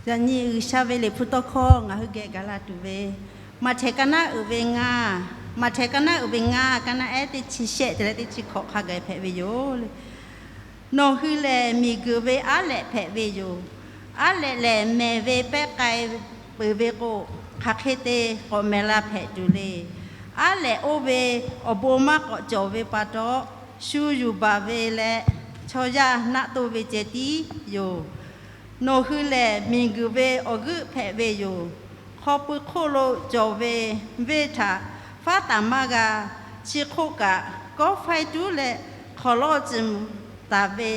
Yaꞈ nyi G'uiˬsha ve Liꞈ hpu tawˇ hkawˇ ngaˬ hui geh gaˬ la tuˬ ve, Maꞈhtehˍ ka naˉ uiˍ ve ngaˇ, Maꞈhtehˍ ka naˉ uiˍ ve ngaˇ, ka naˉ ehˉ teˇ chi shehˆ te leh teˇ chi hkawꞈ hk'a gaˬ hpehꞈ ve yoˬ. Nawˬ hui lehˬ, miˬguiˬ ve aˉ lehꞈ hpehꞈ ve yoˬ. Aˉ lehꞈ lehˬ, mehˬ ve pehˉ k'ai peuˬ ve k'o, hk'aˬ hk'e te k'awꞈ mehˬ la hpehꞈ tuˬ le. Aˉ lehꞈ oˇ ve awˬ bon maˇ k'awꞈ cawˬ ve pa taw, shu yuˬ baˬ ve leh chaw yaˇ naˆ toˇ ve ceh tiˉ yoˬ. Nawˬ hui lehˬ, miˬguiˬ ve awˬ g'euˆ hpehꞈ ve yoˬ. Hk'aw pui hk'oˆ lo cawˬ ve venˇ htaꞈ faˉ taˍ maˇ g'a. Chi hk'oˆ kaꞈ, kawˆ faiˇ tuˉ leh hk'awˍ lawˇ ciˬ mvuh taˍ ve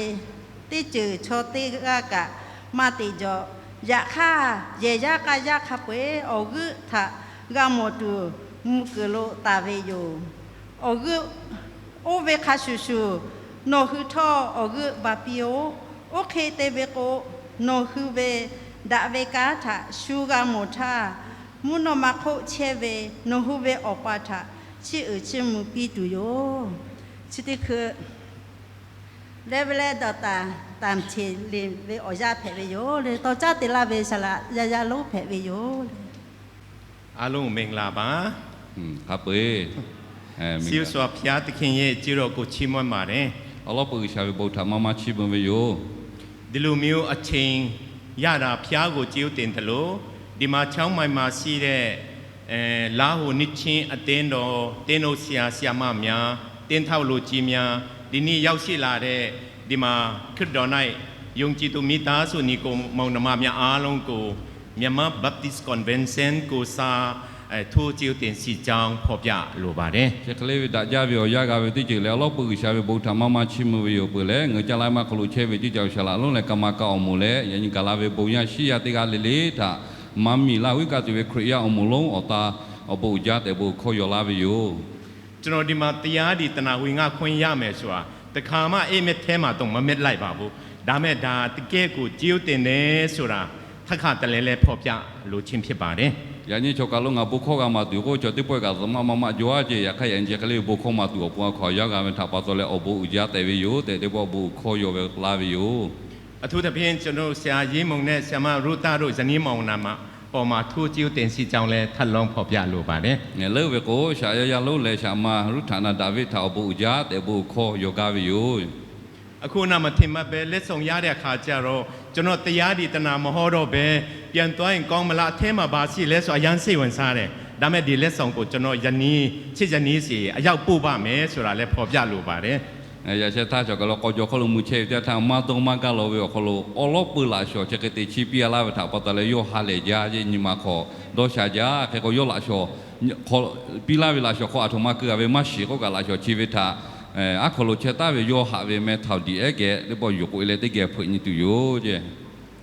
teˇ ceuˬ chaw teˇ g'aˇ kaꞈ maˇ te jaw. Yaꞈ hk'aˇ, yehˬ yaˇ k'a yaˇ hk'a peu-eˬ awˬ g'euˆ htaꞈ g'a mawˬ tuˬ mvuh kuiˬ lo taˍ ve yoˬ. Awˬ g'euˆ oˇ ve hk'a shuˍ shuˍ, nawˬ hui htawˇ awˬ g'euˆ baˬ piˇ-oˆ. Oˇ hk'e te ve k'o, nawˬ hui ve daꞈ ve kanˉ htaꞈ shu g'a mawˬ htaˇ, mvuhˇ naw ma hk'oˆ chehˇ ve nawˬ hui ve Awˬ pa htaꞈ chiˇ uiˍ chiˇ mvuh piˇ tuˬ yoˬ. Chi teˇ hkui Reverend Doctor Tanˍ Cheˍ Liˍ ve awˬ yanˇ hpehꞈ ve yoˬ le. Tawˇ caˉ te laˇ ve saˍ laꞈ yaˇ yaˇ lonˉ hpehꞈ ve yoˬ le. အားလုံးကိုမင်္ဂလာပါ။ อืม ครับ เปย เอ่อ มี ဆင်းရဲစွာဘုရားသခင်ရဲ့ ကျေးဇူးတော်ကို ချီးမွမ်းပါတယ်။ Awˬ lawn peuˬ G'uiˬsha ve bon htaꞈ maˇ maˇ chiˇ mvuh ve yoˬ. ဒီလိုမျိုးအချိန်ရတာ ဘုရားကို ကျေးဇူးတင်သလို ဒီမှာ ချင်းမိုင်မှာရှိတဲ့ အဲ လားဟူနှစ်ချင်းအသင်းတော် သင်းတော်ဆရာ ဆရာမများ သင်းထောက်လုပ်ကြီးများ ဒီနေ့ရောက်ရှိလာတဲ့ ဒီမှာ ခရစ်တော်၌ ယုံကြည်သူ မိသားစု ညီအစ်ကို မောင်နှမများ အားလုံးကို မြန်မာ Baptist Convention ကိုယ်စား အဲ ထူးကျေးဇူးတင်ရှိကြောင်း ဖော်ပြလိုပါတယ်။ Chi hk'e le ve daꞈ jaˇ ve awˬ yanˇ g'a ve teˇ ceuˬ leh, awˬ lawn peuˬ G'uiˬsha ve bon htaꞈ maˇ maˇ chiˇ mvuh ve yoˬ. Peuˬ leh, ngaˬ hui caˇ laˇ maˇ hk'aw lo chehˇ ve ceˇ caˬ awˬ shaˍ laꞈ lonˉ leh, kaˇ ma kaꞈ awˬ moˍ leh, yaꞈ nyi gaˬ la ve bon yanˇ shiˉ yaˇ teˇ g'aˇ le le htaꞈ, maˇ miˬ laˇ g'uiˉ kaˆ tuˬ ve Hkriꞈ yaˇ awˬ moˍ lonˉ awˬ ta, awˬ bon uiˍ jaˇ tehꞈ bon hkawˇ yaw laˇ ve yoˬ. ကျွန်တော် ဒီမှာ တရားဒေသနာ ဝင်ငါခွင့်ရမယ်ဆိုတာ တခါမှ အိပ်မက်ထဲမှာတောင် မမက်လိုက်ပါဘူး။ ဒါပေမဲ့ ဒါ တကယ့်ကို ကျေးဇူးတင်တယ်ဆိုတာ ထပ်ခါတလဲလဲ ဖော်ပြလိုခြင်း ဖြစ်ပါတယ်။ Yaꞈ nyi chaw kaˬ lo ngaˬ bon hkawˇ g'a maˍ tuˬ k'o, chaw teˇ pawehˇ kaꞈ zuhꞈ maˆ maˇ maˆ jaw aˇ ceˇ. Yaꞈ hk'aˇ, yaꞈ nyi chi hk'e le ve bon hkawˇ maˍ tuˬ awˬ pon a hkaw a yaˇ g'a ve htaꞈ pa taw leh, awˬ bon uiˍ jaˇ tehꞈ ve yoˬ tehꞈ, teˇ pawˆ bon hkawˇ yaw ve laˇ ve yoˬ. အထူးသဖြင့် ကျွန်တော် ဆရာ ရင်းမုန် နဲ့ ဆရာမ ရူးသတို့ ဇနီးမောင်နှံ မှာ ပေါ်မှာ ထူးကျေးဇူးတင်ရှိကြောင်းလည်း ထပ်လောင်း ဖော်ပြလိုပါတယ်။ Leuˆ ve k'o, shaꞈ yaˇ yaˇ lonˉ leh shaꞈ ma Ruˇhtaꞈ na daꞈ venˇ htaꞈ awˬ bon uiˍ jaˇ tehꞈ bon hkawˇ yaw gaˇ ve yoˬ. အခုနောက် မထင်မှတ်ဘဲ လက်ဆောင်ရတဲ့အခါကျတော့ ကျွန်တော် တရားဒေသနာ မဟောတော့ဘဲ ပြန်သွားရင်ကောင်းမလား၊ အထဲမှာ ဘာရှိလဲဆို အရမ်းစိတ်ဝင်စားတယ်။ ဒါပေမဲ့ ဒီလက်ဆောင်ကို ကျွန်တော် ယနေ့ ချစ်ယနေ့ဆီ အရောက်ပို့ပါမယ်ဆိုတာလည်း ဖော်ပြလိုပါတယ်။ Yaꞈ sheh htaˇ, chaw kaˬ lo k'aw jaw hk'aw lo mui chehˇ ve teˇ yanˇ htaˇ, maˇ dawˇ maˇ gaˇ law ve awˬ hk'aw lo awˬ lawn peuˬ laꞈ shawˍ chi hk'e te chiˇ piˇ a laˇ ve htaꞈ pa taw leh, yawˇ ha lehˬ jaˇ ceˇ. Nyi ma hk'aw dawˇ sha jaˇ. Hk'e k'o, yawˇ laꞈ shawˍ piˇ laˇ ve laꞈ shawˍ hk'aw aˬ htoꞈ ma keu a ve maˇ shiˍ k'oˆ kaꞈ, laꞈ shawˍ chi ve htaꞈ aˉ hkaw lo chehˇ taˍ ve yawˇ haꞈ ve meh htaꞈ diˬ ehˉ geh teˇ pawˆ yuˬ k'oꞈ e leh teˇ geh hpeuꞈ nyi tuˬ yoˬ ceˇ.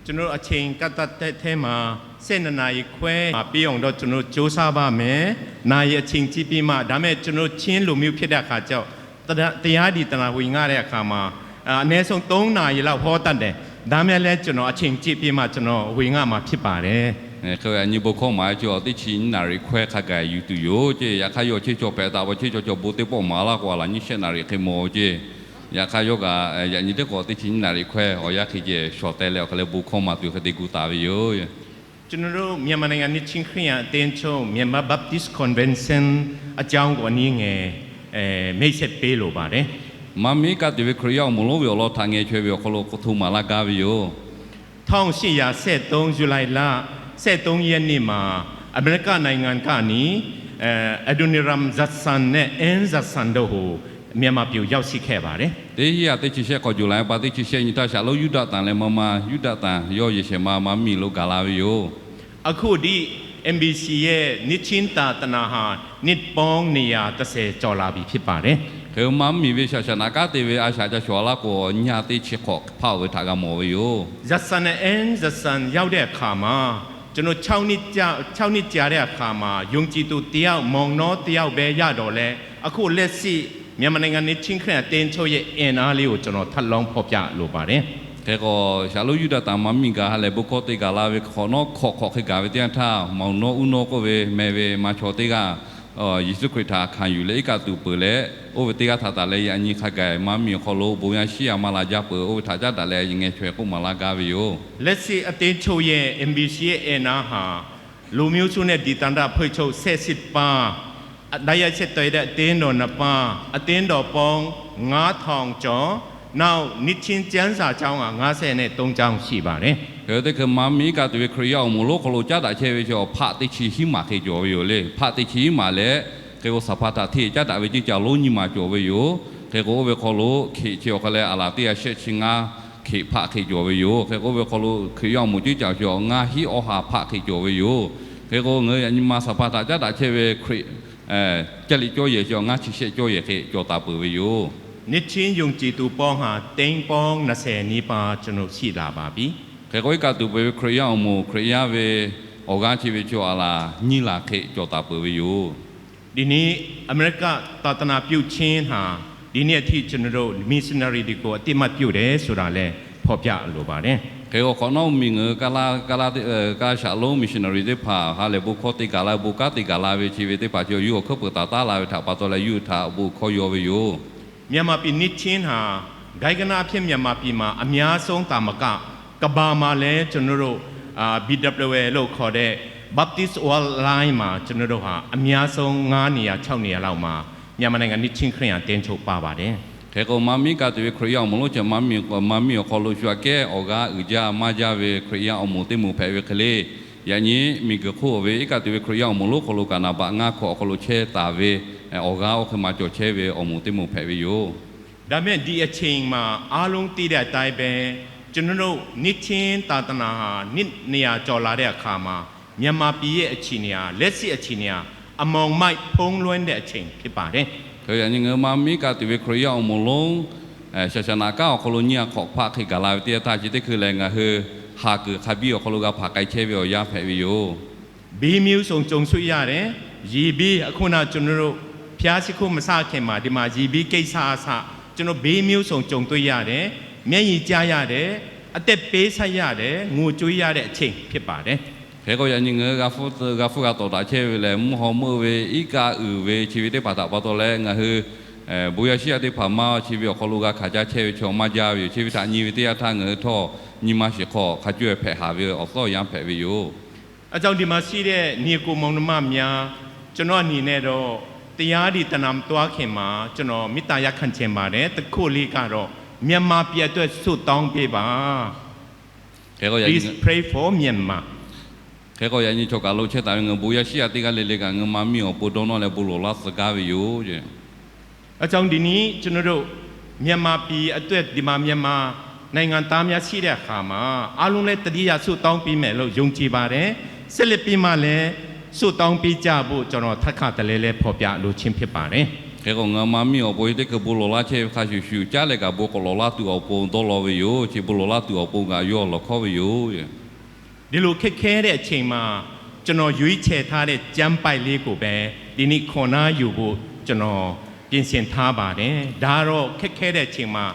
ကျွန်တော်တို့ အချိန်ကန့်သတ်တဲ့ထဲမှာ ဆယ့်နှစ်နာရီခွဲမှာ ပြီးအောင်တော့ ကျွန်တော်တို့ ကြိုးစားပါမယ်။ နာရီအချိန်ကြည့်ပြီးမှ၊ ဒါပေမဲ့ ကျွန်တော်တို့ ချင်းလူမျိုးဖြစ်တဲ့အခါကျတော့ တရားဒေသနာ ဝင်ငှတဲ့အခါမှာ အနည်းဆုံး သုံးနာရီလောက် ဟောတတ်တယ်။ ဒါပေမဲ့လည်း ကျွန်တော် အချိန်ကြည့်ပြီးမှ ကျွန်တော် ဝင်ငှမှာ ဖြစ်ပါတယ်။ Hk'e ve a nyi bon hkawˇ maˍ ve chi awˬ teˇ chi nyiˇ naˍ riˍ hkawehˇ hk'a gaˬ yuˬ tuˬ yoˬ ceˇ. Yaꞈ hk'aˇ, yawˇ chi cawˬ pehꞈ taˍ ve chi cawˬ cawˬ bon teˇ pawˆ maˍ laˇ k'o, a laꞈ nyiˇ shehˆ naˍ riˍ hk'e mawˬ ceˇ. Yaꞈ hk'aˇ, yawˇ kaꞈ yaꞈ nyi teˇ k'awꞈ teˇ chi nyiˇ naˍ riˍ hkawehˇ awˬ yanˇ hk'e ceh shawˍ teh leh, awˬ hk'e leh bon hkawˇ maˍ tuˬ hk'e te gu taˍ ve yoˬ. ကျွန်တော်တို့ မြန်မာနိုင်ငံ နှစ်ခြင်းခရစ်ယာန်အသင်းချုပ် Myanmar Baptist Convention အကြောင်းကို အနည်းငယ် အဲ မိတ်ဆက်ပေးလိုပါတယ်။ Maˇ miˬ kaˆ tuˬ ve Hkriꞈ yaˇ awˬ moˍ lonˉ ve awˬ lawn htaꞈ ngeh chaweh ve awˬ hk'aw lo k'oˆ hto maˍ laˇ gaˇ ve yoˬ. ထောင့်ရှစ်ရာဆယ့်သုံး ဇူလိုင်လ ဆယ့်သုံးရက်နေ့မှာ အမေရိကနိုင်ငံကနေ အဲ Adoniram Judson နဲ့ Ann Judson တို့ကို မြန်မာပြည်ရောက်ရှိခဲ့ပါတယ်။ Teˇ hiˉ yaˇ teˇ chi shehˆ hk'awꞈ July pa teˇ chi shehˆ nyi htaˇ, Shaˍlonˉ Yuˇdaꞈtanˍ leh Maˇ maˇ Yuˇdaꞈtanˍ yawˇ Yehˬ shehˍ ma maˇ miˬ lo gaˬ la ve yoˬ. အခု ဒီ M B C ရဲ့ နှစ်ခြင်းသာသနာဟာ နှစ်ပေါင်း နှစ်ရာတစ်ဆယ် ကျော်လာပြီ ဖြစ်ပါတယ်။ Hk'e maˇ miˬ ve shaˍ shaˍ naꞈ kanˉ te ve a shaꞈ ca shawˍ laˇ k'o, nyi ha teˇ chi hk'awꞈ hpaˆ-oˬ ve htaꞈ g'a mawˬ ve yoˬ. Judson and Ann Judson ရောက်တဲ့အခါမှာ ကျွန်တော် ခြောက်နှစ်ကြာ၊ ခြောက်နှစ်ကြာတဲ့အခါမှာ ယုံကြည်သူတစ်ယောက်၊ မောင်နှောတစ်ယောက်ပဲ ရတော့လဲ၊ အခုလက်ရှိ မြန်မာနိုင်ငံ နှစ်ခြင်းခရစ်ယာန်အသင်းချုပ်ရဲ့ အင်အားလေးကို ကျွန်တော် ထပ်လောင်း ဖော်ပြလိုပါတယ်။ Hk'e k'o, Shaˍlonˉ Yuˇdaꞈtanˍ maˇ miˬ gaˬ ha lehˬ, bon hkawˇ te gaˬ la ve hk'awꞈ nawˉ hk'awꞈ hk'awꞈ hk'e gaˬ ve teˇ yanˇ htaˇ, maˍ nawˉ uˉ nawˉ k'oˆ ve meh ve maˇ chaw teˇ g'aˇ Yeˍsuˆ Hkriꞈ htaꞈ hkanˍ yuˬ leh iˉ kaˆ tuˬ peuˬ leh, oˇ ve teˇ g'aˇ htaꞈ taˍ leh yaꞈ nyi hk'a gaˬ maˇ miˬ awˬ hk'aw lo bon yaˇ shiˉ yaˇ maˇ la jaˇ peuˬ. Oˇ ve htaꞈ caˉ daꞈ leh yaꞈ nyi ngeh chaweh k'oˆ maˍ laˇ gaˇ ve yoˬ. လက်ရှိအသင်းချုပ်ရဲ့ M B C ရဲ့ အဲဏာဟာ လူမျိုးစုနဲ့ ဒေသန္တရအဖွဲ့ချုပ် ဆယ့်ရှစ်ပါး တိုက်ရိုက်ဆက်သွယ်တဲ့ အသင်းတော်နှစ်ပါး အသင်းတော်ပေါင်း ငါးထောင်ကျော် နောက် နှစ်ခြင်းကျမ်းစာကျောင်းက ငါးဆယ့်သုံးကျောင်းရှိပါတယ်။ Hk'e teˇ hkui maˇ miˬ iˉ kaˆ tuˬ ve Hkriꞈ yaˇ awˬ moˍ lonˉ hk'aw lo caˉ daꞈ chehˇ ve chi awˬ hpaˆ teˇ chi hiˉ maˬ hk'e cawˬ ve yoˬ le. Hpaˆ teˇ chi hiˉ maˬ leh, hk'e k'o saˍ hpaˍ htaꞈ hteˇ caˉ daꞈ ve ceuˇ caˬ lonˉ nyiˇ maˬ cawˬ ve yoˬ. Hk'e k'o oˇ ve hk'aw lo hkeꞈ chi awˬ hk'a leh aˬ laˬ teˇ g'aˇ shehˆ chi ngaˇ hkeꞈ hpaˆ hk'e cawˬ ve yoˬ. Hk'e k'o oˇ ve hk'aw lo Hkriꞈ yaˇ awˬ moˍ ceuˇ caˬ chi awˬ ngaˇ hiˉ awˬ ha hpaˆ hk'e cawˬ ve yoˬ. Hk'e k'o ngaˬ hui yaꞈ nyi ma saˍ hpaˍ htaꞈ caˉ daꞈ chehˇ ve Hkriꞈ caˇ liꞈ cawˇ yehˬ chi awˬ ngaˇ chi shehˆ cawˇ yehˬ hk'e cawˬ taˍ peuˬ ve yoˬ. နှစ်ခြင်းယုံကြည်သူပေါင်းဟာ သိန်းပေါင်း နှစ်ဆယ်နီးပါး ကျွန်တော် ရှိလာပါပြီ။ Hk'e k'o iˉ kaˆ tuˬ peuˬ ve Hkriꞈ yaˇ awˬ moˍ Hkriꞈ yaˇ ve awˬ g'aˇ chi ve chi aˬ laˬ nyiˇ laˬ hk'e cawˬ taˍ peuˬ ve yoˬ. ဒီနေ့ အမေရိက သာသနာပြုခြင်းဟာ ဒီနေ့အထိ ကျွန်တော်တို့ missionary တွေကို အသိအမှတ်ပြုတယ်ဆိုတာလည်း ဖော်ပြလိုပါတယ်။ Hk'e k'o hk'awꞈ nawˉ miˬ ngaˬ hui Kaˇlaˇ, Kaˇlaˇ shaꞈ lonˉ missionary teˇ hpaˍ ha lehˬ bon hkawˇ te gaˬ la, bon kanˉ te gaˬ la ve chi ve teˇ hpaˍ chi yawˇ awˬ hk'oˆ peuˬ taˍ taˉ la ve htaꞈ pa taw leh yawˇ hui htaꞈ bon hkawˇ yaw ve yoˬ. မြန်မာပြည်နှစ်ခြင်းဟာ ဂိုဏ်းကနအဖြစ် မြန်မာပြည်မှာ အများဆုံးသာမက ကမ္ဘာမှာလည်း ကျွန်တော်တို့ အာ B W L လို့ခေါ်တဲ့ Baptist Worldwide မှာ ကျွန်တော်တို့ဟာ အများဆုံး ငါးနေရာ ခြောက်နေရာလောက်မှာ မြန်မာနိုင်ငံ နှစ်ခြင်းခရစ်ယာန်အသင်းချုပ် ပါပါတယ်။ Hk'e k'o maˇ miˬ iˉ kaˆ tuˬ ve Hkriꞈ yaˇ awˬ moˍ lonˉ chi maˇ miˬ maˇ miˬ awˬ hk'aw lo shu aꞈ kehˉ awˬ g'aˇ uiˍ jaˇ maˇ jaˇ ve Hkriꞈ yaˇ awˬ moˍ teˇ moˍ hpehꞈ ve hk'e le. Yaꞈ nyi miˬguiˬ hk'oˆ ve iˉ kaˆ tuˬ ve Hkriꞈ yaˇ awˬ moˍ lonˉ hk'aw lo ကဏ္ဍ baꞈ ngaˇ hkawꞈ awˬ hk'aw lo chehˇ taˍ ve awˬ g'aˇ oˇ hk'e ma cawˬ chehˇ ve awˬ moˍ teˇ moˍ hpehꞈ ve yoˬ. ဒါပေမဲ့ ဒီအချိန်မှာ အားလုံးသိတဲ့အတိုင်းပဲ ကျွန်တော်တို့ နှစ်ခြင်းသာသနာဟာ နှစ်နှစ်ရာကျော်လာတဲ့အခါမှာ မြန်မာပြည်ရဲ့ အခြေအနေဟာ လက်ရှိအခြေအနေဟာ အမှောင်မိုက်ဖုံးလွှမ်းတဲ့ အချိန်ဖြစ်ပါတယ်။ Hk'e yaꞈ nyi ngaˬ hui maˇ miˬ iˉ kaˆ tuˬ ve Hkriꞈ yaˇ awˬ moˍ lonˉ shaˍ shaˍ naꞈ kanˉ awˬ hk'aw lo nyiˇ a hk'awꞈ hpaˆ hk'e gaˬ la ve teˇ yanˇ htaˇ chi teˇ hkui lehˬ ngaˬ hui haˍ kuiˬ hk'a biˇ awˬ hk'aw lo g'a hpaˍ k'ai chehˇ ve awˬ yanˇ hpehꞈ ve yoˬ. ဘီမျိုးစုံ ကြုံတွေ့ရတယ်။ ရေဘီ အခုန ကျွန်တော်တို့ ဘုရားရှိခိုး မစခင်မှာ ဒီမှာ ရေဘီကိစ္စအစ ကျွန်တော် ဘီမျိုးစုံ ကြုံတွေ့ရတယ်။ မျက်ရည်ကျရတယ်။ အသက်ပေးဆပ်ရတယ်။ ငိုကြွေးရတဲ့ အချိန်ဖြစ်ပါတယ်။ Hk'e k'o yaꞈ nyi ngaˬ hui g'a hpfuhˇ g'a tawˍ daꞈ chehˇ ve lehˬ, mvuhˇ haw meuˆ ve iˉ kaˆ uiˍ ve chi ve teˇ hpaˍ htaꞈ pa taw leh ngaˬ hui bon yaˇ shiˉ yaˇ teˇ hpaˍ maˇ chi ve awˬ hk'aw lo g'a hkanˍ jaˇ chehˇ ve chaw maˇ jaˇ ve yoˬ. Chi ve htaꞈ nyi ve teˇ yanˇ htaˇ ngaˬ hui htawˇ nyi ma shiˍ hk'aw hk'a coˇ hpehꞈ haˍ ve awˬ tcuhˉ awˬ yanˇ hpehꞈ ve yoˬ. အကြောင်း ဒီမှာရှိတဲ့ ညီအစ်ကိုမောင်နှမများ ကျွန်တော်အနေနဲ့တော့ တရားဒေသနာမသွားခင်မှာ ကျွန်တော်မေတ္တာရပ်ခံချင်ပါတယ်။ တစ်ခုလေးကတော့ မြန်မာပြည်အတွက် ဆုတောင်းပေးပါ။ Please pray for Myanmar. Hk'e k'o yaꞈ nyi chaw kaˬ lo chehˇ taˍ ve ngaˬ hui bon yaˇ shiˉ yaˇ teˇ g'aˇ le le kaꞈ ngaˬ hui maˇ miˬ awˬ pon dawˇ nawˇ leh bon lawˬ laˇ tcuh gaˇ ve yoˬ. အကြောင်း ဒီနေ့ ကျွန်တော်တို့ မြန်မာပြည်အတွက် ဒီမှာ မြန်မာနိုင်ငံသားများ ရှိတဲ့အခါမှာ အားလုံးလည်း သတိရ ဆုတောင်းပေးမယ်လို့ ယုံကြည်ပါတယ်။ ဆက်လက်ပြီးမှလည်း ဆုတောင်းပေးကြဖို့ ကျွန်တော် ထပ်ခါတလဲလဲ ဖော်ပြလိုခြင်း ဖြစ်ပါတယ်။ Hk'e k'o ngaˬ hui maˇ miˬ awˬ pon teˇ hkui bon lawˬ laˇ chehˇ ve hk'a shuˍ shuˍ, caˉ leh kaꞈ bon k'awꞈ lawˬ laˇ tuˬ awˬ pon dawˇ law ve yoˬ. Chi bon lawˬ laˇ tuˬ awˬ pon kaꞈ yawˇ lawˬ hkawˉ ve yoˬ. ဒီလိုခက်ခဲတဲ့အချိန်မှာ ကျွန်တော် ရွေးချယ်ထားတဲ့ ကျမ်းပိုဒ်လေးကိုပဲ ဒီနေ့ ခွန်အားယူဖို့ ကျွန်တော် ပြင်ဆင်ထားပါတယ်။ ဒါတော့ ခက်ခဲတဲ့အချိန်မှာ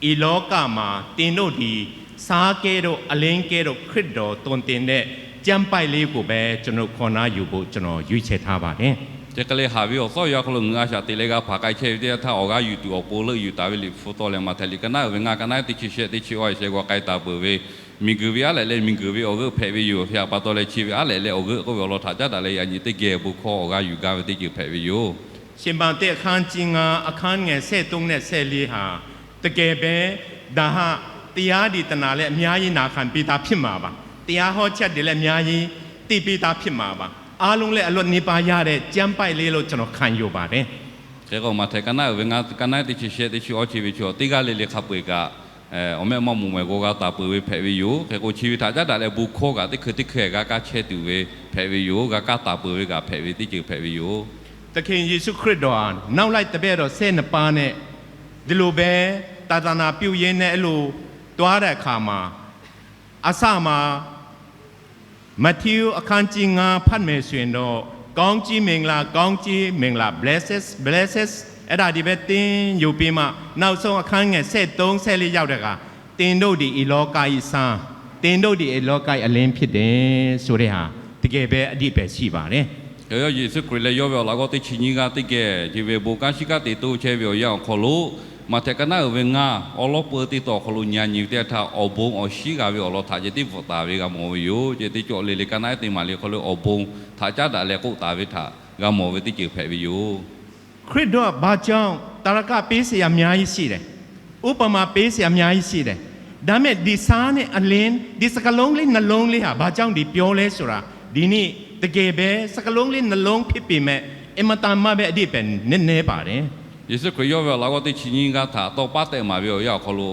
ဒီလောကမှာ သင်တို့သည် ဆားကဲ့သို့ အလင်းကဲ့သို့ ခရစ်တော်သွန်သင်တဲ့ ကျမ်းပိုဒ်လေးကိုပဲ ကျွန်တော် ခွန်အားယူဖို့ ကျွန်တော် ရွေးချယ်ထားပါတယ်။ Chi hk'e leh haˍ ve awˬ tcuhˉ awˬ yanˇ hk'aw lo ngaˬ hui a shaꞈ teꞈ leh g'a hpaˍ k'ai chehˇ ve teˇ yanˇ htaˇ, awˬ g'aˇ yuˬ tuˬ awˬ pon leuˆ yuˬ taˍ ve Liꞈ hpu tawˇ leh Maꞈhtehˍ liꞈ ka naˉ uiˍ ve ngaˇ, ka naˉ teˇ chi shehˆ teˇ chi awˇ shehˆ g'aw k'ai taˍ peuˬ ve, miˬguiˬ ve aˉ lehꞈ leh miˬguiˬ ve awˬ g'euˆ hpehꞈ ve yoˬ. Hk'e a pa taw leh chi ve aˉ lehꞈ leh awˬ g'euˆ k'oˆ ve awˬ lawn htaꞈ caˉ daꞈ leh yaꞈ nyi teˇ geh bon hkawˇ awˬ g'aˇ yuˬ gaˇ ve teˇ ceuˬ hpehꞈ ve yoˬ. ရှင်မဿဲ အခန်းကြီးငါး အခန်းငယ် ဆယ့်သုံးနဲ့ ဆယ့်လေးဟာ တကယ်ပဲ ဒါဟာ တရားဒေသနာလည်း အများကြီး နာခံပြီးသား ဖြစ်မှာပါ။ တရားဟောချက်တွေလည်း အများကြီး သိပြီးသား ဖြစ်မှာပါ။ အားလုံးလည်း အလွတ်နည်းပါးရတဲ့ ကျမ်းပိုဒ်လေးလို့ ကျွန်တော် ခံယူပါတယ်။ Hk'e k'o Maꞈhtehˍ ka naˉ uiˍ ve ngaˇ, ka naˉ teˇ chi shehˆ teˇ chi awˇ chi ve chaw teˇ g'aˇ le le hk'a peu-eˬ kaꞈ, awˬ mehˆ maˇ moˍ mehˍ g'aw g'a taˍ peuˬ ve hpehꞈ ve yoˬ. Hk'e k'o chi ve htaꞈ caˉ daꞈ leh bon hkawˇ kaꞈ teˇ hkui teˇ hkui g'a kaˇ chehˇ tuˬ ve hpehꞈ ve yoˬ. G'a kaˇ taˍ peuˬ ve kaꞈ hpehꞈ ve teˇ ceuˬ hpehꞈ ve yoˬ. သခင်ယေရှုခရစ်တော်ဟာ နောက်လိုက်တပည့်တော် ဆယ့်နှစ်ပါးနဲ့ ဒီလိုပဲ သာသနာပြုရင်းနဲ့ အဲ့လိုသွားတဲ့အခါမှာ အစမှာ မတ်ထဵး အခန်းကြီးငါး ဖတ်မယ်ဆိုရင်တော့ ကောင်းကြီးမင်္ဂလာ ကောင်းကြီးမင်္ဂလာ blessed, blessed အဲ့ဒါတွေပဲ သင်ယူပြီးမှ နောက်ဆုံး အခန်းငယ် ဆယ့်သုံး ဆယ့်လေး ရောက်တဲ့အခါ သင်တို့သည် ဤလောက၏ ဆား၊ သင်တို့သည် ဤလောက၏ အလင်းဖြစ်တယ်ဆိုတဲ့ဟာ တကယ်ပဲ အဓိပ္ပာယ်ရှိပါတယ်။ Hk'e yawˇ Yeˍsuˆ Hkriꞈ leh yawˇ ve awˬ laꞈ g'awˇ teˇ chi nyiˇ g'aˇ teˇ geh ce ve bon kanˉ shiˉ kanˉ te to chehˇ ve awˬ yanˇ awˬ hk'aw lo, Maꞈhtehˍ ka naˉ uiˍ ve ngaˇ awˉ lawˉ peuˇ teˇ taw awˬ hk'aw lo nyi nyi ve teˇ yanˇ htaˇ, awˬ bon awˬ shiˉ g'a ve awˬ lawn htaꞈ ceh tiˉ bvuhꞈ taˍ ve g'a mawˬ ve yoˬ. Ceh teˇ cawˆ le le ka naˉ ehˉ teˇ maˬ le hk'aw lo awˬ bon htaꞈ caˉ daꞈ leh k'oˆ taˍ ve htaꞈ g'a mawˬ ve teˇ ceuˬ hpehꞈ ve yoˬ. ခရစ်တော် ဘာကြောင့် သာဓကပေးစရာ အများကြီးရှိတယ်။ ဥပမာပေးစရာ အများကြီးရှိတယ်။ ဒါပေမဲ့ ဒီ ဆားနဲ့ အလင်း ဒီ စကားလုံးလေး နှစ်လုံးလေးဟာ ဘာကြောင့် ဒီ ပြောလဲဆိုတာ ဒီနေ့ တကယ်ပဲ စကားလုံးလေး နှစ်လုံး ဖြစ်ပေမဲ့ အင်မတန်မှပဲ အဓိပ္ပာယ် နက်နဲပါတယ်။ Yeˍsuˆ Hkriꞈ yawˇ ve awˬ laꞈ g'awˇ teˇ chi nyiˇ g'aˇ htaꞈ tawˇ paˉ tehꞈ maˍ ve awˬ yanˇ awˬ hk'aw lo,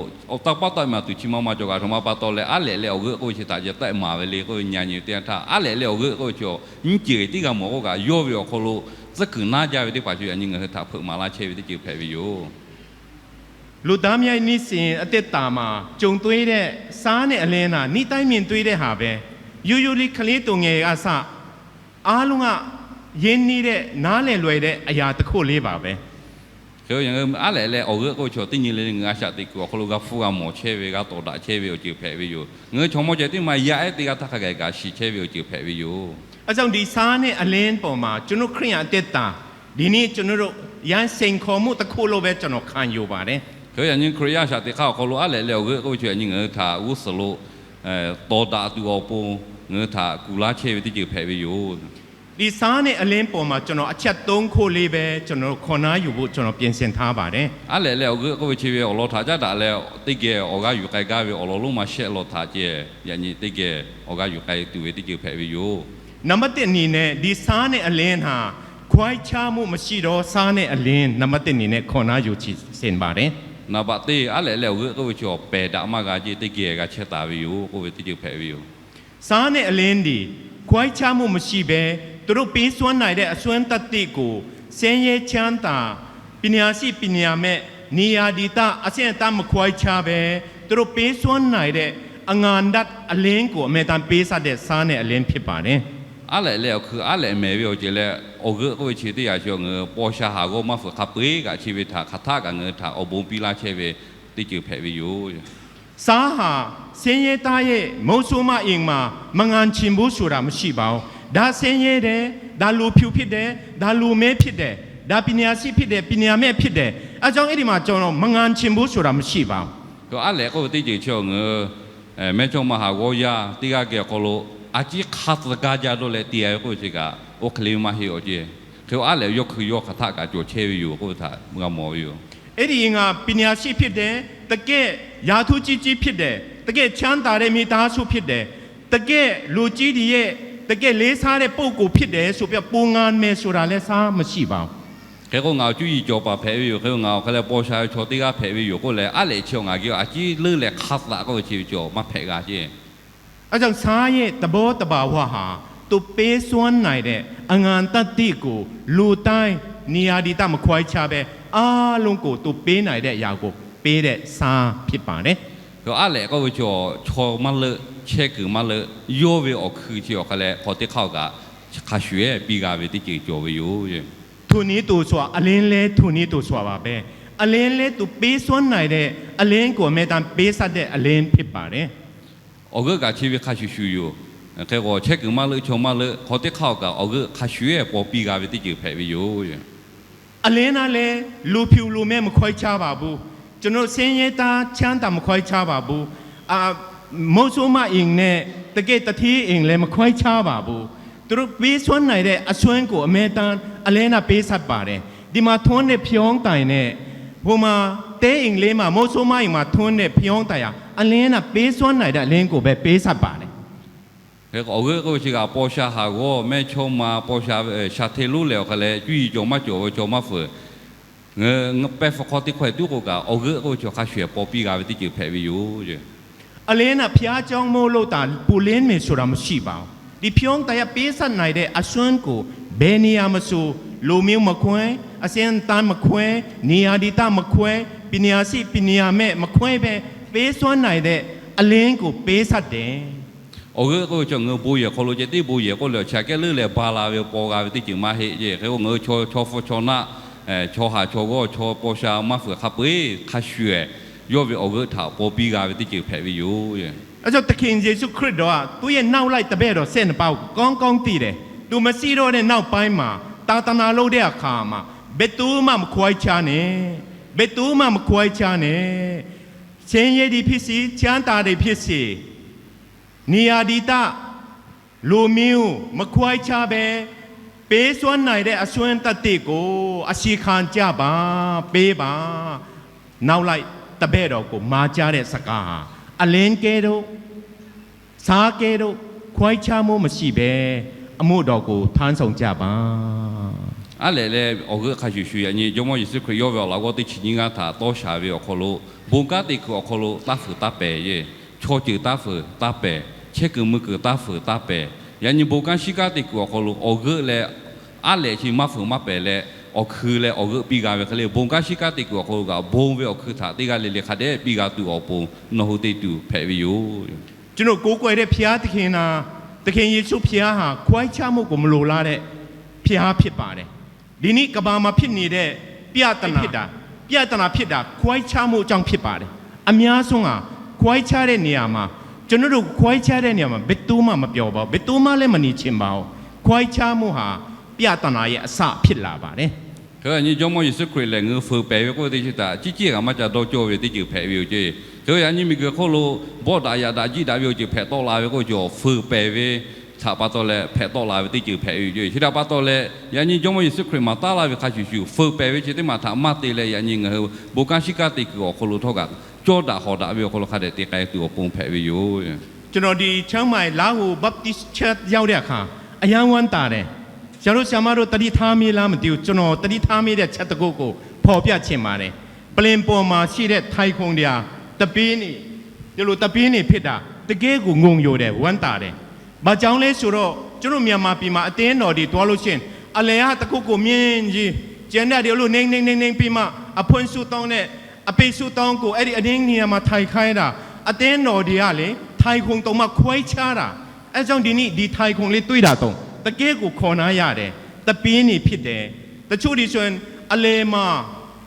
tawˇ paˉ tehꞈ maˍ tuˬ chi ma ma cawˬ kaꞈ htaꞈ ma pa taw leh, aˉ lehꞈ leh awˬ g'euˆ k'oˆ ve chi htaꞈ ceh tehꞈ maˍ ve le k'oˆ ve nyi nyi ve teˇ yanˇ htaˇ, aˉ lehꞈ leh awˬ g'euˆ k'oˆ ve chi awˬ nyiˇ ceuˬ tiˉ g'a mawˬ k'oˆ kaꞈ, yawˇ ve awˬ hk'aw lo tcuhˉ kuiˬ naˉ jaˇ ve teˇ hpaˍ chi yaꞈ nyi ngaˬ hui htaꞈ hpeuꞈ maˍ laˇ chehˇ ve teˇ ceuˬ hpehꞈ ve yoˬ. လူသားများရဲ့ နေ့စဉ်အသက်တာမှာ ကြုံတွေ့တဲ့ ဆားနဲ့ အလင်းဟာ နေ့တိုင်းမြင်တွေ့တဲ့ဟာပဲ။ ရိုးရိုးလေး ကလေးသူငယ်ကအစ အားလုံးက ရင်းနှီးတဲ့ နားလည်လွယ်တဲ့ အရာတစ်ခုလေးပါပဲ။ Hk'e aˉ lehꞈ leh awˬ g'euˆ k'oˆ ve chi teˇ nyi le le ngaˬ hui a shaꞈ teꞈ kuiˬ awˬ hk'aw lo g'a hpfuhˇ g'a mawˬ chehˇ ve, g'a tawˍ daꞈ chehˇ ve awˬ ceuˬ hpehꞈ ve yoˬ. Ngaˬ hui chaw mawˇ ceh tiˉ maˇ yaˇ ehˉ teˇ g'aˇ htaˇ hk'a gaˬ kaꞈ shiˍ chehˇ ve awˬ ceuˬ hpehꞈ ve yoˬ. အကြောင်း ဒီ ဆားနဲ့ အလင်း ပေါ်မှာ ကျွန်တော် ခရစ်ယာန်အသက်တာ ဒီနေ့ ကျွန်တော်တို့ ရန်စိန်ခေါ်မှု တစ်ခုလို့ပဲ ကျွန်တော် ခံယူပါတယ်။ Hk'e yaꞈ nyi Hkriꞈ yaˇ a shaꞈ teꞈ hk'aˇ awˬ hk'aw lo aˉ lehꞈ leh awˬ g'euˆ k'oˆ ve chi yaꞈ nyi ngaˬ hui htaꞈ g'uˇ suhˍ lo tawˍ daꞈ tuˬ awˬ pon ngaˬ hui htaꞈ kuˬ laˇ chehˇ ve teˇ ceuˬ hpehꞈ ve yoˬ. ဒီ ဆားနဲ့ အလင်း ပေါ်မှာ ကျွန်တော် အချက် သုံးခုလေးပဲ ကျွန်တော် ခွန်အားယူဖို့ ကျွန်တော် ပြင်ဆင်ထားပါတယ်။ Aˉ lehꞈ leh awˬ g'euˆ k'oˆ ve chi ve awˬ lawn htaꞈ caˉ daꞈ leh teˇ geh awˬ g'aˇ yuˬ k'ai gaˇ ve awˬ lawn lonˉ ma shehˆ lawn htaꞈ ceh yaꞈ nyi teˇ geh awˬ g'aˇ yuˬ k'ai tuˬ ve teˇ ceuˬ hpehꞈ ve yoˬ. နံပါတ်တစ်အနေနဲ့ ဒီ ဆားနဲ့ အလင်းဟာ ခွဲခြားမှု မရှိသော ဆားနဲ့ အလင်း နံပါတ်တစ်အနေနဲ့ ခွန်အားယူချင်ပါတယ်။ Naˍ baꞈ teˇ, aˉ lehꞈ leh awˬ g'euˆ k'oˆ ve chi awˬ pehˬ daꞈ maˇ g'a ce teˇ geh g'a chehˇ taˍ ve yoˬ k'oˆ ve teˇ ceuˬ hpehꞈ ve yoˬ. ဆားနဲ့ အလင်းသည် ခွဲခြားမှု မရှိဘဲ သူတို့ ပေးစွမ်းနိုင်တဲ့ အစွမ်းသတ္တိကို ဆင်းရဲချမ်းသာ ပညာရှိ ပညာမဲ့ နေရာဒေသ အဆင့်အတန်း မခွဲခြားဘဲ သူတို့ ပေးစွမ်းနိုင်တဲ့ အငန္တ အလင်းကို အမြဲတမ်း ပေးတတ်တဲ့ ဆားနဲ့ အလင်း ဖြစ်ပါတယ်။ Aˉ lehꞈ leh awˬ hkui aˉ lehꞈ mehˍ ve awˬ ceuˬ leh awˬ g'euˆ k'oˆ ve chi teˇ yanˇ chi ngaˬ hui paw sha haˍ g'awˇ maˇ fuiˍ hk'a peu-eˬ kaꞈ chi ve htaꞈ hk'aˬ htaˆ kaꞈ ngaˬ hui htaꞈ awˬ bon piˇ laˇ chehˇ ve teˇ ceuˬ hpehꞈ ve yoˬ. ဆားဟာ ဆင်းရဲသားရဲ့ မုဆိုးမအင်မှာ မငန်ချင်ဘူးဆိုတာ မရှိပါဘူး။ ဒါ ဆင်းရဲတယ်၊ ဒါ လူဖြူဖြစ်တယ်၊ ဒါ လူမည်းဖြစ်တယ်၊ ဒါ ပညာရှိဖြစ်တယ်၊ ပညာမဲ့ဖြစ်တယ်။ အဲဒါကြောင့် အဲဒီမှာ ကျွန်တော် မငန်ချင်ဘူးဆိုတာ မရှိပါဘူး။ Hk'e aˉ lehꞈ k'oˆ ve teˇ ceuˬ chi ngaˬ hui mehˇchawˇma haˍ g'awˇ yaˇ teˇ g'aˇ geh awˬ hk'aw lo a ciˉ hk'a tcuh gaˇ jaˇ dawˇ leh te-a ve k'oˆ ve chi kaꞈ, oˇ hk'e le maˇ heˆ awˬ ceˇ. Hk'e aˉ lehꞈ yawˇ hkui yawˇ hk'aˬ htaˆ kaꞈ cawˬ chehˇ ve yoˬ k'oˆ ve htaꞈ g'a mawˬ ve yoˬ. အဲဒီအင်္ဂါ ပညာရှိဖြစ်တယ်၊ တကယ့် ရာထူးကြီးကြီးဖြစ်တယ်၊ တကယ့် ချမ်းသာတဲ့ မိသားစုဖြစ်တယ်၊ တကယ့် လူကြီးတွေရဲ့ တကယ့် လေးစားတဲ့ ပုဂ္ဂိုလ်ဖြစ်တယ်ဆိုပြီး ပုံငါမယ်ဆိုတာလည်း ဆားမရှိပါဘူး။ Hk'e k'o ngaˬ awˬ cuˇ yiˍ cawˬ paˍ hpehꞈ ve yoˬ. Hk'e ngaˬ awˬ hk'e leh paw sha ve chaw teˇ g'aˇ hpehꞈ ve yoˬ k'oˆ leh, aˉ lehꞈ chi ngaˬ geh a ciˉ leuˉ leh hk'a tcuh k'oˆ ve chi ve cawˬ maˇ hpehꞈ g'a ceˇ. အဲဒါကြောင့် ဆားရဲ့ သဘောသဘာဝဟာ သူပေးစွမ်းနိုင်တဲ့ အငန္တတ္တိကို လူတိုင်း နေရာဒေသမခွဲခြားဘဲ အားလုံးကို သူပေးနိုင်တဲ့အရာကို ပေးတဲ့ ဆားဖြစ်ပါတယ်။ Hk'e aˉ lehꞈ k'oˆ ve chi chaw maˇ leuˆ, chehˇ kuiˬ maˇ leuˆ, yawˇ ve awˬ hkui chi awˬ hk'a leh hk'aw teˇ hk'aˇ kaꞈ hk'a shuˍ ehˉ piˇ g'a ve teˇ ceuˬ cawˬ ve yoˬ. ထိုနည်းသို့စွာ အလင်းလည်း ထိုနည်းသို့စွာပါပဲ။ အလင်းလည်း သူပေးစွမ်းနိုင်တဲ့ အလင်းကို အမြဲတမ်းပေးတတ်တဲ့ အလင်းဖြစ်ပါတယ်။ Awˬ g'euˆ kaꞈ chi ve hk'a shuˍ shuˍ yoˬ. Hk'e k'o chehˇ kuiˬ maˇ leuˆ, chaw maˇ leuˆ, hk'aw teˇ hk'aˇ kaꞈ awˬ g'euˆ hk'a shuˍ ehˉ paw piˇ g'a ve teˇ ceuˬ hpehꞈ ve yoˬ. အလင်းကလည်း လူဖြူလူမဲ မခွဲခြားပါဘူး။ ကျွန်တော် ဆင်းရဲသား ချမ်းသာ မခွဲခြားပါဘူး။ အာ၊ မုဆိုးမအင်နဲ့ တကယ့် သူဌေးအင်လည်း မခွဲခြားပါဘူး။ သူတို့ ပေးစွမ်းနိုင်တဲ့ အစွမ်းကို အမြဲတမ်း အလင်းက ပေးတတ်ပါတယ်။ ဒီမှာ ထွန်းတဲ့ ဖယောင်းတိုင်နဲ့ ဟိုမှာ တဲအိမ်လေးမှာ မုဆိုးမအိမ်မှာ ထွန်းတဲ့ ဖယောင်းတိုင်ဟာ အလင်းက ပေးစွမ်းနိုင်တဲ့ အလင်းကိုပဲ ပေးတတ်ပါတယ်။ Hk'e k'o awˬ g'euˆ k'oˆ ve chi kaꞈ paw sha haˍ g'awˇ, mehˇchawˇma paw sha ve shaˍ hteˇ lonˉ lehˬ awˬ hk'a leh cuˇ yiˍ cawˬ maˇ cawˬ ve chaw maˇ fuiˍ, ngaˬ hui pehˇ hpu hk'aw teˇ hkawehˇ tuˉ k'o kaꞈ, awˬ g'euˆ k'oˆ ve chi hk'a shuˍ ehˉ paw piˇ g'a ve teˇ ceuˬ hpehꞈ ve yoˬ. အလင်းက ဘုရားကျောင်းမို့လို့သာ ပူလင်းမယ်ဆိုတာ မရှိပါဘူး။ ဒီ ဖယောင်းတိုင်က ပေးတတ်နိုင်တဲ့ အစွမ်းကို ဘယ်နေရာမဆို လူမျိုးမခွဲ၊ အဆင့်အတန်းမခွဲ၊ နေရာဒေသမခွဲ၊ ပညာရှိ ပညာမဲ့ မခွဲဘဲ ပေးစွမ်းနိုင်တဲ့ အလင်းကို ပေးတတ်တယ်။ Awˬ g'euˆ k'oˆ ve chi ngaˬ hui bon yehˬ hk'aw lo ceh tiˉ bon yehˬ k'oˆ leh, chaw kehˉ leuˉ leh ba la ve paw g'a ve teˇ ceuˬ maˇ heˆ ceˇ. Hk'e k'o ngaˬ hui chaw, chaw hpu chaw naˆ, chaw haˍ chaw g'awˇ, chaw paw sha maˇ fuiˍ hk'a peu-eˬ hk'a shuˍ ehˉ yawˇ ve awˬ g'euˆ htaꞈ paw piˇ g'a ve teˇ ceuˬ hpehꞈ ve yoˬ. အဲဒါကြောင့် သခင်ယေရှုခရစ်တော်က သူ့ရဲ့ နောက်လိုက်တပည့်တော် ဆယ့်နှစ်ပါးကို ကောင်းကောင်းသိတယ်။ သူမသိတော့တဲ့နောက်ပိုင်းမှာ သာသနာလုပ်တဲ့အခါမှာ ဘယ်သူမှမခွဲခြားနဲ့၊ ဘယ်သူမှမခွဲခြားနဲ့။ ဆင်းရဲတွေဖြစ်စေ၊ ချမ်းသာတွေဖြစ်စေ၊ နေရာဒေသ၊ လူမျိုးမခွဲခြားဘဲ ပေးစွမ်းနိုင်တဲ့အစွမ်းတတ္တိကို အခြေခံကျပါ၊ ပေးပါ။ နောက်လိုက်တပည့်တော်ကို မှာကြားတဲ့စကားဟာ အလင်းကဲ့သို့ ဆားကဲ့သို့ ခွဲခြားမှုမရှိဘဲ အမှုတော်ကို ထမ်းဆောင်ကြပါ။ Aˉ lehꞈ leh awˬ g'euˆ hk'a shuˍ shuˍ, yaꞈ nyi Jawˇmawˇ Yeˍsuˆ Hkriꞈ yawˇ ve awˬ laꞈ g'awˇ teˇ chi nyiˇ g'aˇ htaꞈ tawˇ shaˍ ve awˬ hk'aw lo, bon kanˉ te kuiˬ awˬ hk'aw lo taˇ fuiˍ taˇ pehˍ yeˬ, chaw ceuˬ taˇ fuiˍ taˇ pehˍ, chehˇ kuiˬ mui kuiˬ taˇ fuiˍ taˇ pehˍ. Yaꞈ nyi bon kanˉ shiˉ kanˉ te kuiˬ awˬ hk'aw lo awˬ g'euˆ leh aˉ lehꞈ chi maˇ fuiˍ maˇ pehˍ leh, awˬ hkui leh awˬ g'euˆ piˇ g'a ve hk'e le, bon kanˉ shiˉ kanˉ te kuiˬ awˬ hk'aw lo kaꞈ bon ve awˬ hkui htaꞈ teˇ g'aˇ le le hk'a dehꞈ piˇ g'a tuˬ awˬ pon nawˬ hui te tuˬ hpehꞈ ve yoˬ. ကျွန်တော်ကိုးကွယ်တဲ့ဘုရားသခင်ဟာ သခင်ယေရှုဘုရားဟာ ခွဲခြားမှုကို မလိုလားတဲ့ဘုရားဖြစ်ပါတယ်။ ဒီနေ့ကမ္ဘာမှာဖြစ်နေတဲ့ ပြဿနာဖြစ်တာ၊ ပြဿနာဖြစ်တာ ခွဲခြားမှုကြောင့်ဖြစ်ပါတယ်။ အများဆုံးဟာ ခွဲခြားတဲ့နေရာမှာ၊ ကျွန်တော်တို့ ခွဲခြားတဲ့နေရာမှာ ဘယ်သူမှမပျော်ပါဘူး။ ဘယ်သူမှလည်း မနေချင်ပါဘူး။ ခွဲခြားမှုဟာ ပြဿနာရဲ့အစဖြစ်လာပါတယ်။ Hk'e yaꞈ nyi Jawˇmawˇ Yeˍsuˆ Hkriꞈ lehˬ, ngaˬ hui fuiˍ pehˍ ve k'oˆ ve teˇ chi htaꞈ ciˉ ciˉ kaꞈ maˇ ca dawˇ cawˇ ve teˇ ceuˬ hpehꞈ ve yoˬ ceˇ. Hk'e yaꞈ nyi miˬguiˬ hk'oˆ lo bawˆ daꞈ yaꞈ daꞈ jiˆ daꞈ ve awˬ ceuˬ hpehꞈ tawˆ la ve k'oˆ ve ceuˬ, fuiˍ pehˍ ve htaꞈ pa taw leh hpehꞈ tawˆ la ve teˇ ceuˬ hpehꞈ ve yoˬ ceˇ. Chi htaꞈ pa taw leh, yaꞈ nyi Jawˇmawˇ Yeˍsuˆ Hkriꞈ maˍ taˉ laˇ ve hk'a shuˍ shuˍ, fuiˍ pehˍ ve chi teˇ maˬ htaꞈ maˇ te leh, yaꞈ nyi ngaˬ hui bon kanˉ shiˉ kanˉ te kuiˬ awˬ hk'aw lo htawˇ kaꞈ cawˇ daꞈ hawˍ daꞈ ve awˬ hk'aw lo hk'a dehꞈ te k'ai tuˬ awˬ pon hpehꞈ ve yoˬ. ကျွန်တော်ဒီ ချင်းမိုင် လားဟူ Baptist Church ရောက်တဲ့အခါ အရမ်းဝမ်းသာတယ်။ ဆရာတို့ ဆရာမတို့ သတိထားမိလား မသိဘူး။ ကျွန်တော် သတိထားမိတဲ့ အချက်တစ်ခုကို ဖော်ပြချင်ပါတယ်။ ပလ္လင်ပေါ်မှာရှိတဲ့ ထိုင်ခုံတွေဟာ သပဵင်းတွေ၊ ဒီလို သပဵင်းတွေဖြစ်တာ တကယ့်ကို ငုံယိုတယ်၊ ဝမ်းသာတယ်။ ဘာကြောင့်လဲဆိုတော့ ကျွန်တော် မြန်မာပြည်မှာ အသင်းတော်တွေ သွားလို့ရှိရင် အလယ်က တစ်ခုခု မြင်းကြီး ကျန်တဲ့တွေ အဲ့လို နှိမ်း နှိမ်း နှိမ်း နှိမ်းပြီးမှ အဖွင့်ဆုတောင်းနဲ့ အပိတ်ဆုတောင်းကို အဲ့ဒီ အနှိမ်းနေရာမှာ ထိုင်ခိုင်းတာ အသင်းတော်တွေကလေ ထိုင်ခုံတောင်မှ ခွဲခြားတာ။ အဲဒါကြောင့် ဒီနေ့ ဒီထိုင်ခုံလေး တွေ့တာတော့ တကယ့်ကို ခေါ်နားရတယ်။ သပဵင်းတွေ ဖြစ်တယ်။ တချို့တွေဆိုရင် အလယ်မှာ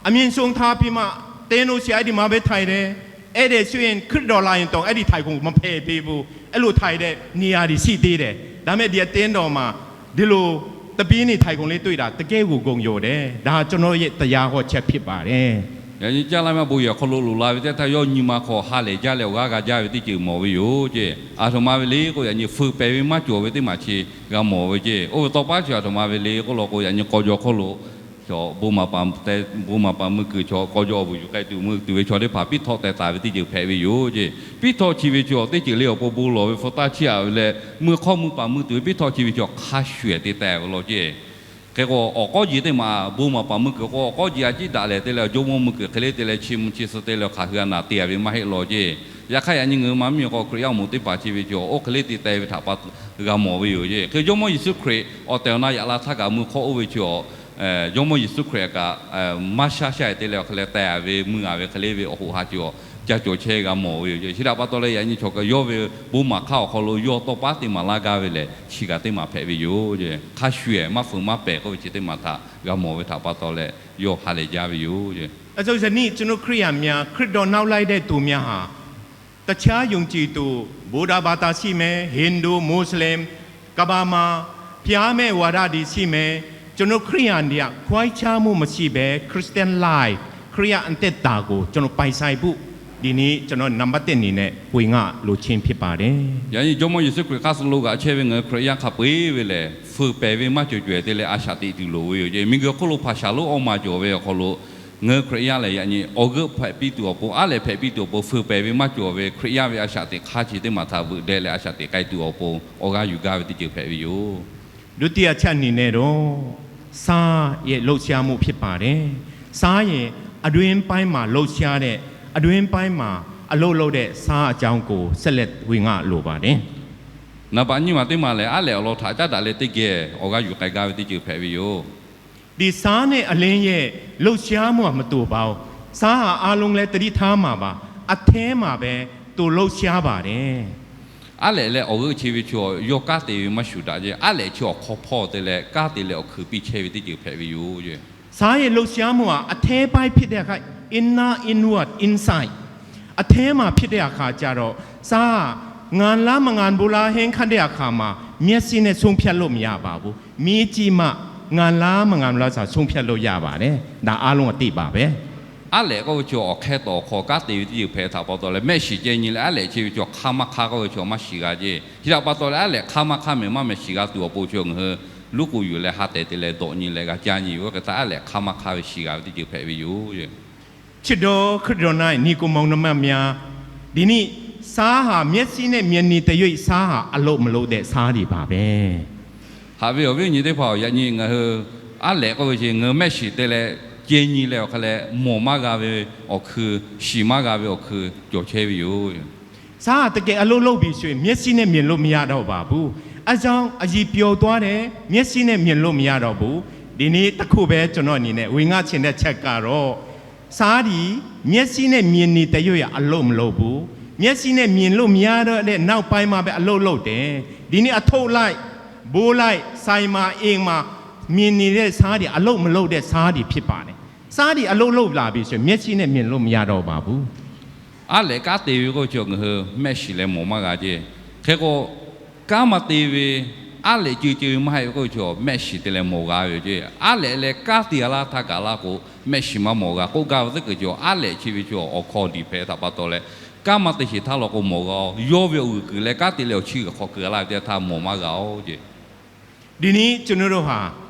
အမြင့်ဆုံးထားပြီးမှ တင်းလို့ရှိရင် အဲ့ဒီမှာပဲ ထိုင်တယ်။ ဧည့်သည်ရှိရင် ခရစ်တော်လာရင်တောင် အဲ့ဒီထိုင်ခုံ မဖယ်ပေးဘူး။ အဲ့လို ထိုင်တဲ့နေရာတွေ ရှိသေးတယ်။ ဒါပေမဲ့ ဒီအသင်းတော်မှာ ဒီလို သပဵင်းတွေ ထိုင်ခုံလေး တွေ့တာ တကယ့်ကို ဂုဏ်ယူတယ်။ ဒါ ကျွန်တော်ရဲ့ တရားဟောချက် ဖြစ်ပါတယ်။ Yaꞈ nyi caˇ laˇ maˇ bon yehˬ awˬ hk'aw lo loꞈ la ve teˇ htaˇ, yawˇ nyi ma hk'aw ha lehˬ jaˇ leh awˬ g'aˇ g'a jaˇ ve teˇ ceuˬ mawˬ ve yoˬ ceˇ. Aˬ htoꞈ ma ve le k'o, yaꞈ nyi fuiˍ pehˍ ve maˇ cawˬ ve teˇ maˬ chi g'a mawˬ ve ceˇ. Oˇ ve tawˇ paˉ chi aˬ htoꞈ ma ve le k'oˆ law k'o, yaꞈ nyi k'aw jaw hk'oˆ lo, bon maˍ paˍ te, bon maˍ paˍ mui kuiˬ chaw k'aw jaw awˬ vuiˬ yuˬ k'ai tuˬ mui tuˬ ve chaw teˇ hpaˍ piˇ htawˆ teh taˍ ve teˇ ceuˬ hpehꞈ ve yoˬ ceˇ. Piˇ htawˆ chi ve chaw teˇ ceuˬ le awˬ pon bon lawˬ ve hpu taˇ chiˇ aꞈ ve leh, mui hk'awˇ mui paˍ mui tuˬ ve piˇ htawˆ chi ve chaw hk'a shuˍ ehˍ te teh ve law ceˇ. Hk'e k'o, awˬ k'awˉ jeˬ teˇ maˬ bon maˍ paˍ mui kuiˬ k'o, awˬ k'awˉ jeˬ a ciˉ daꞈ lehˬ te leh, jawˇmawˇ mui kuiˬ hk'e le te leh, chi mvuh chi suh te leh hk'aˬ hui a naˍ te a ve maˇ heˆ law ceˇ. Yaꞈ hk'aˇ, yaꞈ nyi ngaˬ hui maˇ miˇ k'o, Hkriꞈ yaˇ awˬ moˍ teˇ hpaˍ chi ve chaw oˇ hk'e le te teh ve htaꞈ pa g'a mawˬ ve yoˬ ceˇ. Hk'e Jawˇmawˇ Yeˍsuˆ Hkriꞈ awˬ tehˬ awˬ na yaꞈ la htaˇ kaꞈ mui hk'awˇ oˇ ve chi awˬ, Jawˇmawˇ Yeˍsuˆ Hkriꞈ kaꞈ maˇ shaˉ shaˉ e te leh, awˬ hk'e leh teh a ve mui a ve hk'e le ve awˬ hoꞈ ha chi awˬ ca cawˬ chehˇ g'a mawˬ ve yoˬ ceˇ. Chi htaꞈ pa taw leh, yaꞈ nyi chaw kaꞈ yawˇ ve bon maˍ hk'aˇ awˬ hk'aw lo yawˇ tawˇ paˉ te maˍ laˇ gaˇ ve lehˬ, chi kaꞈ teˇ maˬ hpehꞈ ve yoˬ ceˇ. Hk'a shuˍ ehˍ maˇ fuiˍ maˇ pehˍ k'oˆ ve chi teˇ maˬ htaꞈ g'a mawˬ ve htaꞈ pa taw leh, yawˇ ha lehˬ jaˇ ve yoˬ ceˇ. အဲဒါကြောင့် ယနေ့ ကျွန်တော် ခရစ်ယာန်များ ခရစ်တော်နောက်လိုက်တဲ့သူများဟာ တခြားယုံကြည်သူ ဗုဒ္ဓဘာသာရှိမယ်၊ ဟိန္ဒူ၊ မွတ်စလင်၊ ကမ္ဘာမှာ ဘုရားမဲ့ဝါဒတွေရှိမယ်။ ကျွန်တော် ခရစ်ယာန်တွေက ခွဲခြားမှုမရှိဘဲ Christian life ခရစ်ယာန်အသက်တာကို ကျွန်တော် ပိုင်ဆိုင်ဖို့ ဒီနေ့ ကျွန်တော် နံပါတ်တစ်အနေနဲ့ ဝင်ငါလိုခြင်းဖြစ်ပါတယ်။ Yaꞈ nyi Jawˇmawˇ Yeˍsuˆ Hkriꞈ hk'aˇ suh lo g'aꞈ chehˇ ve ngaˬ hui Hkriꞈ yaˇ hk'a peu-eˬ ve lehˬ, fuiˍ pehˍ ve maˇ cawˬ cawehˬ te leh a shaꞈ teꞈ tuˬ loˍ ve yoˬ ceˇ. Miˬguiˬ hk'oˆ lo hpaˍ shaˍ lonˉ awˇ ma cawˬ ve awˬ hk'aw lo, ngaˬ hui Hkriꞈ yaˇ lehˬ, yaꞈ nyi awˬ g'euˆ hpehꞈ piˇ tuˬ awˬ pon, aˉ lehˬ hpehꞈ piˇ tuˬ awˬ pon, fuiˍ pehˍ ve maˇ cawˬ ve Hkriꞈ yaˇ ve a shaꞈ teꞈ hk'aˇ chi teˇ maˬ htaꞈ veuꞈ deh leh a shaꞈ teꞈ k'ai tuˬ awˬ pon awˬ g'aˇ yuˬ gaˇ ve teˇ ceuˬ hpehꞈ ve yoˬ. ဒုတိယအချက်အနေနဲ့တော့ ဆားရဲ့လှုပ်ရှားမှုဖြစ်ပါတယ်။ ဆားရဲ့အတွင်းပိုင်းမှာလှုပ်ရှားတဲ့၊ အတွင်းပိုင်းမှာအလုပ်လုပ်တဲ့ဆားအကြောင်းကို ဆက်လက်ဝင်ငါလိုပါတယ်။ Naˍ baꞈ nyiˇ maˬ teˇ maˬ lehˬ, aˉ lehˬ awˬ lawn htaꞈ caˉ daꞈ leh teˇ geh awˬ g'aˇ yuˬ k'ai gaˇ ve teˇ ceuˬ hpehꞈ ve yoˬ. ဒီဆားနဲ့အလင်းရဲ့လှုပ်ရှားမှုဟာ မတူပါဘူး။ ဆားဟာ အားလုံးလည်း သတိထားမှာပါ။ အထဲမှာပဲ သူလှုပ်ရှားပါတယ်။ Aˉ lehˬ leh awˬ g'euˆ chi ve chaw yawˇ kanˉ te ve maˇ shuˍ daꞈ ceˇ. Aˉ lehˬ chi awˬ hk'aw hpawˇ te leh kanˉ te leh awˬ hkui piˇ chehˇ ve teˇ ceuˬ hpehꞈ ve yoˬ ceˇ. ဆားရဲ့လှုပ်ရှားမှုဟာ အထဲပိုင်းဖြစ်တဲ့အခါ inner inward, inside အထဲမှာဖြစ်တဲ့အခါကျတော့ ဆားဟာ ငၢၼ်လါ မငၢၼ်ဘူးလါ ဟင်းခါဒ့ၣ်အခါမှာ မျက်စိနဲ့ ဆုံးဖြတ်လို့မရပါဘူး။ မီးကြည့်မှ ငၢၼ်လါ မငၢၼ်ဘူးလါဆိုတာ ဆုံးဖြတ်လို့ရပါတယ်။ ဒါ အားလုံးအသိပါပဲ။ Aˉ lehꞈ k'oˆ ve chi awˬ hk'e tawˬ awˬ hk'aw kanˉ te ve teˇ ceuˬ hpehꞈ htaꞈ pa taw leh, mehˆ shiˍ ceh nyi leh aˉ lehꞈ chi ve chi awˬ hk'aˇ maˇ hk'aˇ k'oˆ ve chi awˬ maˇ shiˍ g'a ceˇ. Chi htaꞈ pa taw leh, aˉ lehꞈ hk'aˇ maˇ hk'aˇ mehˍ maˇ mehˍ shiˍ g'a tuˬ awˬ pon chi awˬ ngaˬ hui luˉ k'oˍ yuˬ leh ha tehˬ te leh dawꞈ nyi leh g'a caˇ nyi ve k'o, hk'e htaꞈ aˉ lehꞈ hk'aˇ maˇ hk'aˇ ve shiˍ g'a ve teˇ ceuˬ hpehꞈ ve yoˬ. ချစ်တော်ခရစ်တော်၌ ညီအစ်ကိုမောင်နှမများ၊ ဒီနေ့ ဆားဟာ မျက်စိနဲ့ မြင်နေသရွေ့ ဆားဟာ အလုပ်မလုပ်တဲ့ ဆားတွေပါပဲ။ Haꞈ ve awˬ viˉ awˬ nyi teˇ hpaˍ-oˬ, yaꞈ nyi ngaˬ hui aˉ lehꞈ k'oˆ ve chi ngaˬ hui mehˆ shiˍ te leh ceh nyi leh awˬ hk'a leh mawˬ maˇ g'a ve awˬ hkui, shiˍ maˇ g'a ve awˬ hkui cawˬ chehˇ ve yoˬ. ဆားဟာ တကယ် အလုပ်လုပ်ပြီဆိုရင် မျက်စိနဲ့ မြင်လို့မရတော့ပါဘူး။ အဲဒါကြောင့် အရေပျော်သွားတယ်။ မျက်စိနဲ့ မြင်လို့မရတော့ဘူး။ ဒီနေ့ တစ်ခုပဲ ကျွန်တော်အနေနဲ့ ဝင်ငှချင်တဲ့ ချက်ကတော့ ဆားသည် မျက်စိနဲ့ မြင်နေသရွေ့ အလုပ်မလုပ်ဘူး။ မျက်စိနဲ့ မြင်လို့မရတော့တဲ့ နောက်ပိုင်းမှပဲ အလုပ်လုပ်တယ်။ ဒီနေ့ အထုတ်လိုက်၊ ဘိုးလိုက်၊ ဆိုင်မှာ၊ အိမ်မှာ မြင်နေတဲ့ ဆားတွေ အလုပ်မလုပ်တဲ့ ဆားတွေ ဖြစ်ပါတယ်။ ဆားတွေ အလုပ်လုပ်လာပြီဆိုရင် မျက်စိနဲ့ မြင်လို့မရတော့ပါဘူး။ Aˉ lehꞈ kanˉ te ve k'oˆ ve chi ngaˬ hui mehˆ shiˍ leh mawˬ maˇ g'a ceˇ. Hk'e k'o, kanˉ maˇ te ve, aˉ lehꞈ ceu ceu ve maˇ heˆ ve k'oˆ ve chi, mehˆ shiˍ te leh mawˬ g'a ve yoˬ ceˇ. Aˉ lehꞈ leh kanˉ te g'a laˇ htaˇ kaꞈ laˇ k'o, mehˆ shiˍ maˇ mawˬ g'a. K'oˆ gaˇ ve teˇ hkui chi, aˉ lehꞈ chi ve chi awˬ hk'aw diˬ hpehꞈ htaꞈ pa taw leh, kanˉ maˇ te sheˍ htaˇ law k'o mawˬ g'a-oˬ. Yawˇ ve awˬ g'uiˬ kuiˬ leh kanˉ te leh awˬ chiˇ g'uiˬ hk'aw keu g'a laˇ ve teˇ htaˇ mawˬ maˇ g'a-oˬ ceˇ. ဒီနေ့ ကျွန်တော်တို့ဟာ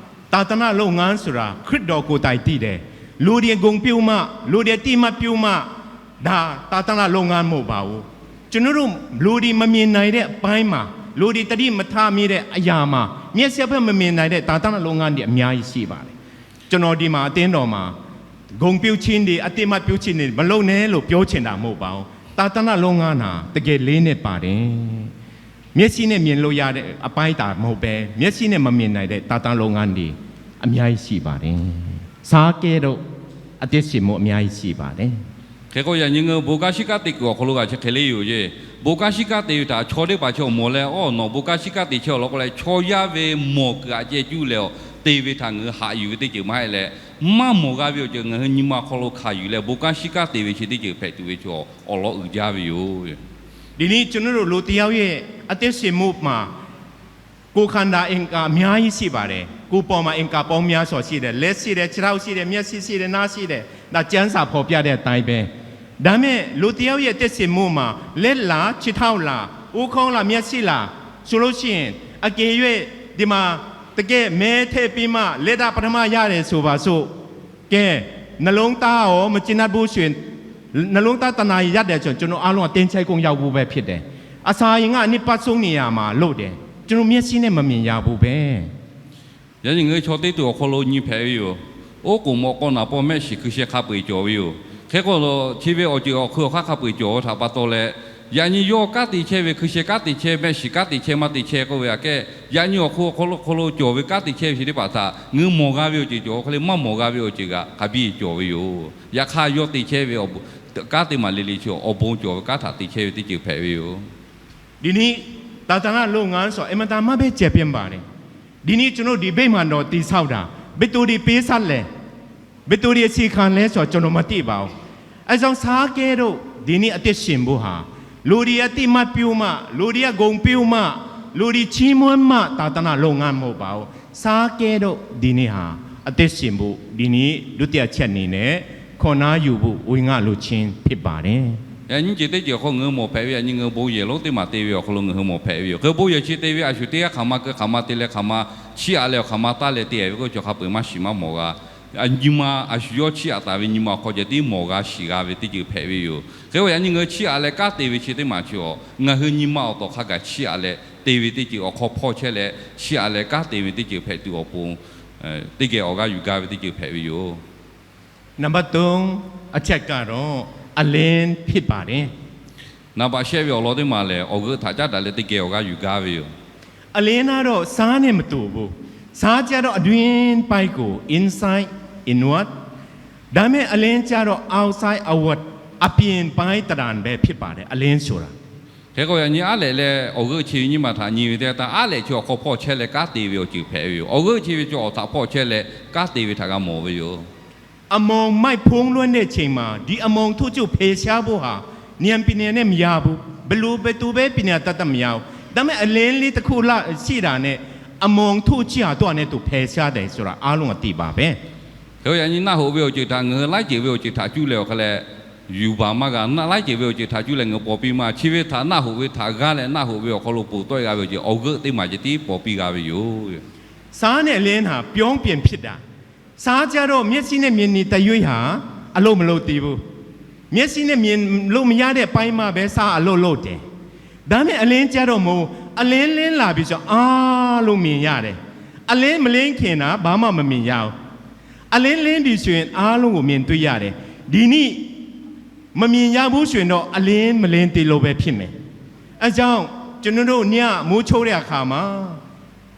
သာသနာလုပ်ငန်းဆိုတာ ခရစ်တော်ကိုယ်တိုင်သိတယ်။ လူတွေ ဂုဏ်ပြုမှ၊ လူတွေ အသိအမှတ်ပြုမှ ဒါ သာသနာလုပ်ငန်း မဟုတ်ပါဘူး။ ကျွန်တော်တို့ လူတွေ မမြင်နိုင်တဲ့အပိုင်းမှာ၊ လူတွေ သတိမထားမိတဲ့အရာမှာ မျက်စိဘက် မမြင်နိုင်တဲ့ သာသနာလုပ်ငန်းတွေ အများကြီးရှိပါတယ်။ ကျွန်တော် ဒီမှာ အသင်းတော်မှာ ဂုဏ်ပြုခြင်းတွေ၊ အသိအမှတ်ပြုခြင်းတွေ မလုပ်နဲ့လို့ ပြောချင်တာ မဟုတ်ပါဘူး။ သာသနာလုပ်ငန်းဟာ တကယ် လေးနှစ်ပါတယ်။ မျက်စိနဲ့ မြင်လို့ရတဲ့ အပိုင်းသာ မဟုတ်ဘဲ၊ မျက်စိနဲ့ မမြင်နိုင်တဲ့ သာသနာလုပ်ငန်းတွေ အများကြီး ရှိပါတယ်။ ဆားကဲ့သို့ အသက်ရှင်မှု အများကြီး ရှိပါတယ်။ Hk'e k'o, yaꞈ nyi ngaˬ hui bon kanˉ shiˉ kanˉ te kuiˬ awˬ hk'aw lo g'a chi hk'e le yoˬ ceˇ. Bon kanˉ shiˉ kanˉ te ve htaꞈ chaw teˇ hpaˍ chi awˬ mawˬ leh, awˬ nawˬ bon kanˉ shiˉ kanˉ te chehˇ awˬ lawn k'o leh, chaw yaˇ ve mawˬ kuiˬ aꞈ ceh cuˇ leh-awˬ te ve htaꞈ ngaˬ hui haꞈ yuˬ ve teˇ ceuˬ maˇ heˆ leh, maˇ mawˬ g'a ve awˬ ceuˬ ngaˬ hui nyi ma awˬ hk'aw lo hkanˍ yuˬ leh, bon kanˉ shiˉ kanˉ te ve chi teˇ ceuˬ hpehꞈ tuˬ ve chaw awˬ lawn uiˍ jaˇ ve yoˬ. ဒီနေ့ ကျွန်တော်တို့ လူတစ်ယောက်ရဲ့ အသက်ရှင်မှုမှာ ကိုယ်ခန္ဓာ အင်္ဂါ အများကြီး ရှိပါတယ်။ ကိုယ်ပေါ်မှာ အင်္ဂါပေါင်းများစွာ ရှိတယ်။ လက်ရှိတယ်၊ ခြေထောက်ရှိတယ်၊ မျက်စိရှိတယ်၊ နှာရှိတယ်။ ဒါ ကျမ်းစာ ဖော်ပြတဲ့အတိုင်းပဲ။ ဒါပေမဲ့ လူတစ်ယောက်ရဲ့ အသက်ရှင်မှုမှာ လက်လား၊ ခြေထောက်လား၊ ဦးခေါင်းလား၊ မျက်စိလား ဆိုလို့ရှိရင် အကယ်၍ ဒီမှာ တကယ် မဲထည့်ပြီးမှ လက်သန်း ပထမ ရတယ်ဆိုပါစို့။ ကဲ၊ နှလုံးသားရော မကျေနပ်ဘူးဆိုရင်၊ နှလုံးသား တစ်နာရီ ရပ်တယ်ဆိုရင် ကျွန်တော်အားလုံးက သင်္ချိုင်းကုန်းရောက်ဖို့ပဲ ဖြစ်တယ်။ အစာအိမ်က နှစ်ပတ် ဆုံးနေရာမှာ လုပ်တယ်။ ကျွန်တော် မျက်စိနဲ့ မမြင်ရဘူးပဲ။ Yaꞈ nyi ngaˬ hui chaw teˇ tuˬ awˬ hk'aw lo nyi hpehꞈ ve yoˬ. Oˉ k'oˍ mawꞈ k'aw naˍ paw mehˆ shiˍ hkui sheh hk'a peu-eˬ cawˬ ve yoˬ. Hk'e k'o, chi ve awˬ ceuˬ awˬ hk'ui awˬ hk'aˇ hk'a peu-eˬ cawˬ ve htaꞈ pa taw leh, yaꞈ nyi yawˇ kanˉ te chehˇ ve hkui sheh kanˉ te chehˇ, mehˆ shiˍ kanˉ te chehˇ maˇ te chehˇ k'oˆ ve aꞈ kehˉ, yaꞈ nyi awˬ hk'aw lo hk'aw lo cawˬ ve kanˉ te chehˇ ve chi teˇ hpaˍ htaꞈ ngaˬ hui mawˬ g'a ve awˬ ceuˬ cawˬ hk'e le, maˇ mawˬ g'a ve awˬ ceuˬ kaꞈ hk'a biˇ cawˬ ve yoˬ. Yaꞈ hk'aˇ, yawˇ te chehˇ ve kanˉ teˇ maˬ le le chi awˬ bon cawˬ ve kanˉ htaꞈ te chehˇ ve teˇ ceuˬ hpehꞈ ve yoˬ. ဒီနေ့ သာသနာလုပ်ငန်းဆိုတာ အင်မတန်မှပဲ ကျယ်ပြန့်ပါတယ်။ ဒီနေ့ ကျွန်တော် ဒီဗိမာန်တော် တည်ဆောက်တာ ဘယ်သူတွေ ပေးဆပ်လဲ၊ ဘယ်သူတွေ အစီအခံလဲဆိုတာ ကျွန်တော် မသိပါဘူး။ အဲဒါကြောင့် ဆားကဲ့သို့ ဒီနေ့ အသက်ရှင်ဖို့ဟာ လူတွေ အသိအမှတ်ပြုမှ၊ လူတွေက ဂုဏ်ပြုမှ၊ လူတွေ ချီးမွမ်းမှ သာသနာလုပ်ငန်း မဟုတ်ပါဘူး။ ဆားကဲ့သို့ ဒီနေ့ဟာ အသက်ရှင်ဖို့၊ ဒီနေ့ ဒုတိယအချက်အနေနဲ့ အခွင့်အရေးယူဖို့ ဝင်ငှလိုခြင်း ဖြစ်ပါတယ်။ Yaꞈ nyi ceuˬ teˇ ceuˬ awˬ hk'aw ngaˬ hui mawˬ hpehꞈ ve, yaꞈ nyi ngaˬ hui bon yehˬ lonˉ teˇ maˬ te ve awˬ hk'aw lo ngaˬ hui mawˬ hpehꞈ ve yoˬ. Hk'e bon yehˬ chi te ve a shu teˇ g'aˇ hk'aˬ ma keu hk'aˬ ma te leh hk'aˬ ma chiˇ aꞈ leh awˬ hk'aˬ ma taˇ leh te ve k'oˆ ve chi hk'a peu-eˬ maˇ shiˍ maˇ mawˬ g'a. Nyi ma a shu yawˇ chiˇ aꞈ taˍ ve nyi ma awˬ hk'aw ceh tiˉ mawˬ g'a shiˍ g'a ve teˇ ceuˬ hpehꞈ ve yoˬ. Hk'e k'o, yaꞈ nyi ngaˬ hui chiˇ aꞈ leh kanˉ te ve chi teˇ maˬ chi-awˬ, ngaˬ hui nyi ma awˬ tawˍ hk'a gaˬ chiˇ aꞈ leh te ve teˇ ceuˬ awˬ hk'aw hpawˇ chehˇ leh, chiˇ aꞈ leh kanˉ te ve teˇ ceuˬ hpehꞈ tuˬ awˬ pon teˇ geh awˬ g'aˇ yuˬ gaˇ ve teˇ ceuˬ hpehꞈ ve yoˬ. နံပါတ်သုံးအချက်ကတော့ အလင်းဖြစ်ပါတယ်။ Naˍ baꞈ shehˆ ve awˬ lawn teˇ maˬ lehˬ, awˬ g'euˆ htaꞈ caˉ daꞈ leh teˇ geh awˬ g'aˇ yuˬ gaˇ ve yoˬ. အလင်းကတော့ ဆားနဲ့မတူဘူး။ ဆားကျတော့ အတွင်းပိုင်းကို inside, inward, ဒါပေမဲ့ အလင်းကျတော့ outside, outward, အပြင်ပိုင်းသဏ္ဍာန်ပဲ ဖြစ်ပါတယ် အလင်းဆိုတာ။ Hk'e k'o, yaꞈ nyi aˉ lehꞈ leh awˬ g'euˆ chi ve nyiˇ maˬ htaꞈ nyi ve teˇ htaˇ, aˉ lehꞈ chi awˬ hk'aw hpawˇ chehˇ leh kanˉ te ve awˬ ceuˬ hpehꞈ ve yoˬ. Awˬ g'euˆ chi ve chi awˬ htaꞈ hpawˇ chehˇ leh kanˉ te ve htaꞈ g'a mawˬ ve yoˬ. အမှောင်မိုက်ဖုံးလွှမ်းတဲ့အချိန်မှာ ဒီအမှောင်ထို့ကို ဖယ်ရှားဖို့ဟာ ဉာဏ်ပညာနဲ့ မရဘူး။ ဘယ်သူပဲ ပညာတတ်တတ်မရဘူး။ ဒါပေမဲ့ အလင်းလေးတစ်ခုရှိတာနဲ့ အမောင်ထို့ချိဟာ သူ့ဟာနဲ့သူ ဖယ်ရှားတယ်ဆိုတာ အားလုံးကသိပါပဲ။ Hk'e k'o, yaꞈ nyi naˆ hoꞈ ve awˬ ceuˬ htaꞈ ngaˬ hui laiˉ ceuˬ ve awˬ ceuˬ htaꞈ cuˇ leh awˬ hk'a leh yuˬ baˬ maˇ g'a. Naˆ laiˉ ceuˬ ve awˬ ceuˬ htaꞈ cuˇ leh ngaˬ hui paw piˇ maˇ. Chi ve htaꞈ naˆ hoꞈ ve htaꞈ g'aˇ leh naˆ hoꞈ ve awˬ hk'aw lo ponˬ tawˆ e g'a ve awˬ ceuˬ awˬ g'euˆ teˇ maˬ ceh tiˉ paw piˇ g'a ve yoˬ. စားနဲ့အလင်းဟာ ပြောင်းပြန်ဖြစ်တာ။ စားကြတော့ မျက်စိနဲ့မြင်နေသရွေ့ဟာ အလုပ်မလုပ်သေးဘူး။ မျက်စိနဲ့မြင်လို့မရတဲ့ အပိုင်းမှပဲ စားအလုပ်လုပ်တယ်။ ဒါပေမဲ့ အလင်းကြတော့မဟုတ်၊ အလင်းလင်းလာပြီဆို အားလုံးမြင်ရတယ်။ အလင်းမလင်းခင်တာ ဘာမှမမြင်ရဘူး။ အလင်းလင်းပြီဆိုရင် အားလုံးကို မြင်တွေ့ရတယ်။ ဒီနေ့ မမြင်ရဘူးဆိုရင်တော့ အလင်းမလင်းသေးလို့ပဲ ဖြစ်မယ်။ အဲဒါကြောင့် ကျွန်တော်တို့ ညမိုးချုပ်တဲ့အခါမှာ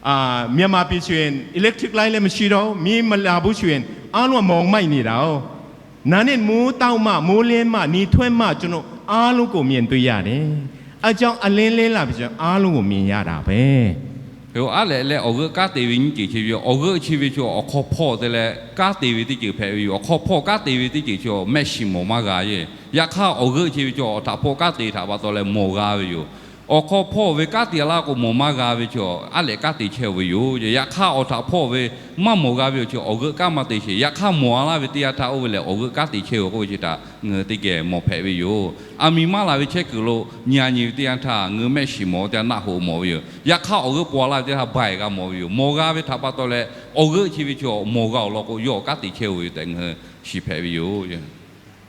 အာ၊ မြန်မာပြည်ဆိုရင် electric light လည်းမရှိတော့ဘူး။ မီးမလာဘူးဆိုရင် အားလုံးက မှောင်မိုက်နေတာကိုး။ နာနဲ့မိုးတောက်မှ မိုးလင်းမှ နေထွက်မှ ကျွန်တော်အားလုံးကို မြင်တွေ့ရတယ်။ အဲဒါကြောင့် အလင်းလင်းလာပြီဆိုရင် အားလုံးကို မြင်ရတာပဲ။ Hk'e k'o, aˉ lehꞈ leh awˬ g'euˆ kanˉ te ve nyiˇ ceuˬ chi ve yoˬ. Awˬ g'euˆ chi ve chaw awˬ hk'aw hpawˇ te leh kanˉ te ve teˇ ceuˬ hpehꞈ ve yoˬ. Awˬ hk'aw hpawˇ kanˉ te ve teˇ ceuˬ chaw mehˆ shiˍ mawˬ maˇ g'a yehˬ. Yaꞈ hk'aˇ, awˬ g'euˆ chi ve chaw awˬ htaꞈ hpawˇ kanˉ te htaꞈ pa taw leh mawˬ g'a ve yoˬ. Awˬ hk'aw hpawˇ ve kanˉ te laˇ k'o mawˬ maˇ g'a ve chaw, aˉ lehꞈ kanˉ te chehˇ-oˬ ve yoˬ. Yaꞈ hk'aˇ, awˬ htaꞈ hpawˇ ve maˇ mawˬ g'a ve awˬ ceuˬ awˬ g'euˆ kanˉ maˇ te sheˍ. Yaꞈ hk'aˇ, mawˬ a laˇ ve teˇ yanˇ htaˇ oˇ ve lehˬ awˬ g'euˆ kanˉ te chehˇ-oˬ k'oˆ ve chi htaꞈ ngaˬ hui teˇ geh mawˬ hpehꞈ ve yoˬ. Aˬ miˍ maˇ laˬ ve chehˇ kuiˬ lo nyi a nyi ve teˇ yanˇ htaˇ ngaˬ hui mehˆ shiˍ mawˬ teˇ yanˇ naˆ hoꞈ mawˬ ve yoˬ. Yaꞈ hk'aˇ, awˬ g'euˆ paw a laˇ ve teˇ htaˇ baiˬ g'a mawˬ ve yoˬ. Mawˬ g'a ve htaꞈ pa taw leh awˬ g'euˆ chi ve chaw mawˬ g'a awˬ lawn k'o, yawˇ kanˉ te chehˇ-oˬ ve yoˬ tehꞈ ngaˬ hui shiˍ hpehꞈ ve yoˬ.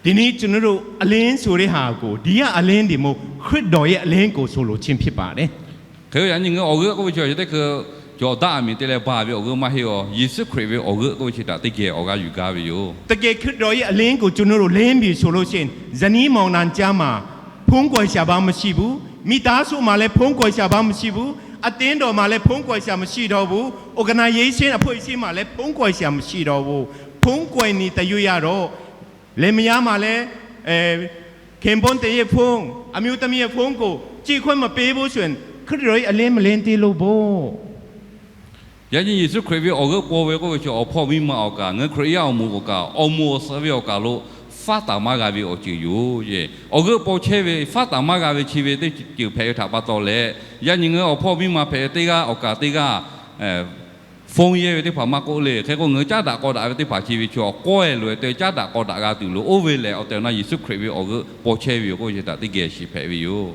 ဒီနေ့ ကျွန်တော်တို့ အလင်းဆိုတဲ့ဟာကို ဒီက အလင်းတွေမဟုတ် ခရစ်တော်ရဲ့ အလင်းကို ဆိုလိုခြင်း ဖြစ်ပါတယ်။ Hk'e k'o, yaꞈ nyi ngaˬ hui awˬ g'euˆ k'oˆ ve chi teˇ hkui cawˬ daꞈ aˬ miˍ te leh baˬ ve awˬ g'euˆ maˇ heˆ-oˬ. Yeˍsuˆ Hkriꞈ ve awˬ g'euˆ k'oˆ ve chi htaꞈ teˇ geh awˬ g'aˇ yuˬ gaˇ ve yoˬ. တကယ် ခရစ်တော်ရဲ့ အလင်းကို ကျွန်တော်တို့ လင်းပြီဆိုလို့ရှိရင် ဇနီးမောင်နှံကြားမှာ ဖုန်းကွယ်စရာ ဘာမှမရှိဘူး။ မိသားစုမှာလည်း ဖုန်းကွယ်စရာ ဘာမှမရှိဘူး။ အသင်းတော်မှာလည်း ဖုန်းကွယ်စရာ မရှိတော့ဘူး။ organization အဖွဲ့အစည်းမှာလည်း ဖုန်းကွယ်စရာ မရှိတော့ဘူး။ ဖုန်းကွယ်နေသရွေ့ကတော့ လင်မယားမှာလည်း အဲ၊ ခင်ပွန်းသစ်ရဲ့ဖုန်း၊ အမျိုးသမီးရဲ့ဖုန်းကို ကြည့်ခွင့်မပေးဘူးဆိုရင် ခရစ်တော်ရဲ့အလင်း မလင်းသေးလို့ပေါ့။ Yaꞈ nyi Yeˍsuˆ Hkriꞈ ve awˬ g'euˆ paw ve k'oˆ ve chi awˬ hpawˇ miˇ ma awˬ kaꞈ, ngaˬ hui Hkriꞈ yaˇ awˬ moˍ awˬ kaꞈ, awˬ moˍ awˬ suhˍ ve awˬ kaꞈ lo faˉ taˍ maˇ g'a ve awˬ ceuˬ yoˬ. Awˬ g'euˆ paw chehˇ ve faˉ taˍ maˇ g'a ve chi ve teˇ ceuˬ hpehꞈ ve htaꞈ pa taw leh, yaꞈ nyi ngaˬ hui awˬ hpawˇ miˇ ma hpehꞈ ve teˇ g'aˇ awˬ kaꞈ teˇ g'aˇ, phone yehˇ ve teˇ hpaˍ maˇ k'oˆ le. Hk'e k'o, ngaˬ hui caˉ daꞈ k'aw daꞈ ve teˇ hpaˍ chi ve chaw k'awehˇ loꞈ-e te caˉ daꞈ k'aw daꞈ g'a tuˬ loˬ. Oˇ ve lehˬ, awˬ tehˬ awˬ na Yeˍsuˆ Hkriꞈ ve awˬ g'euˆ paw chehˇ ve yoˬ k'oˆ ve chi htaꞈ teˇ geh shiˍ hpehꞈ ve yoˬ.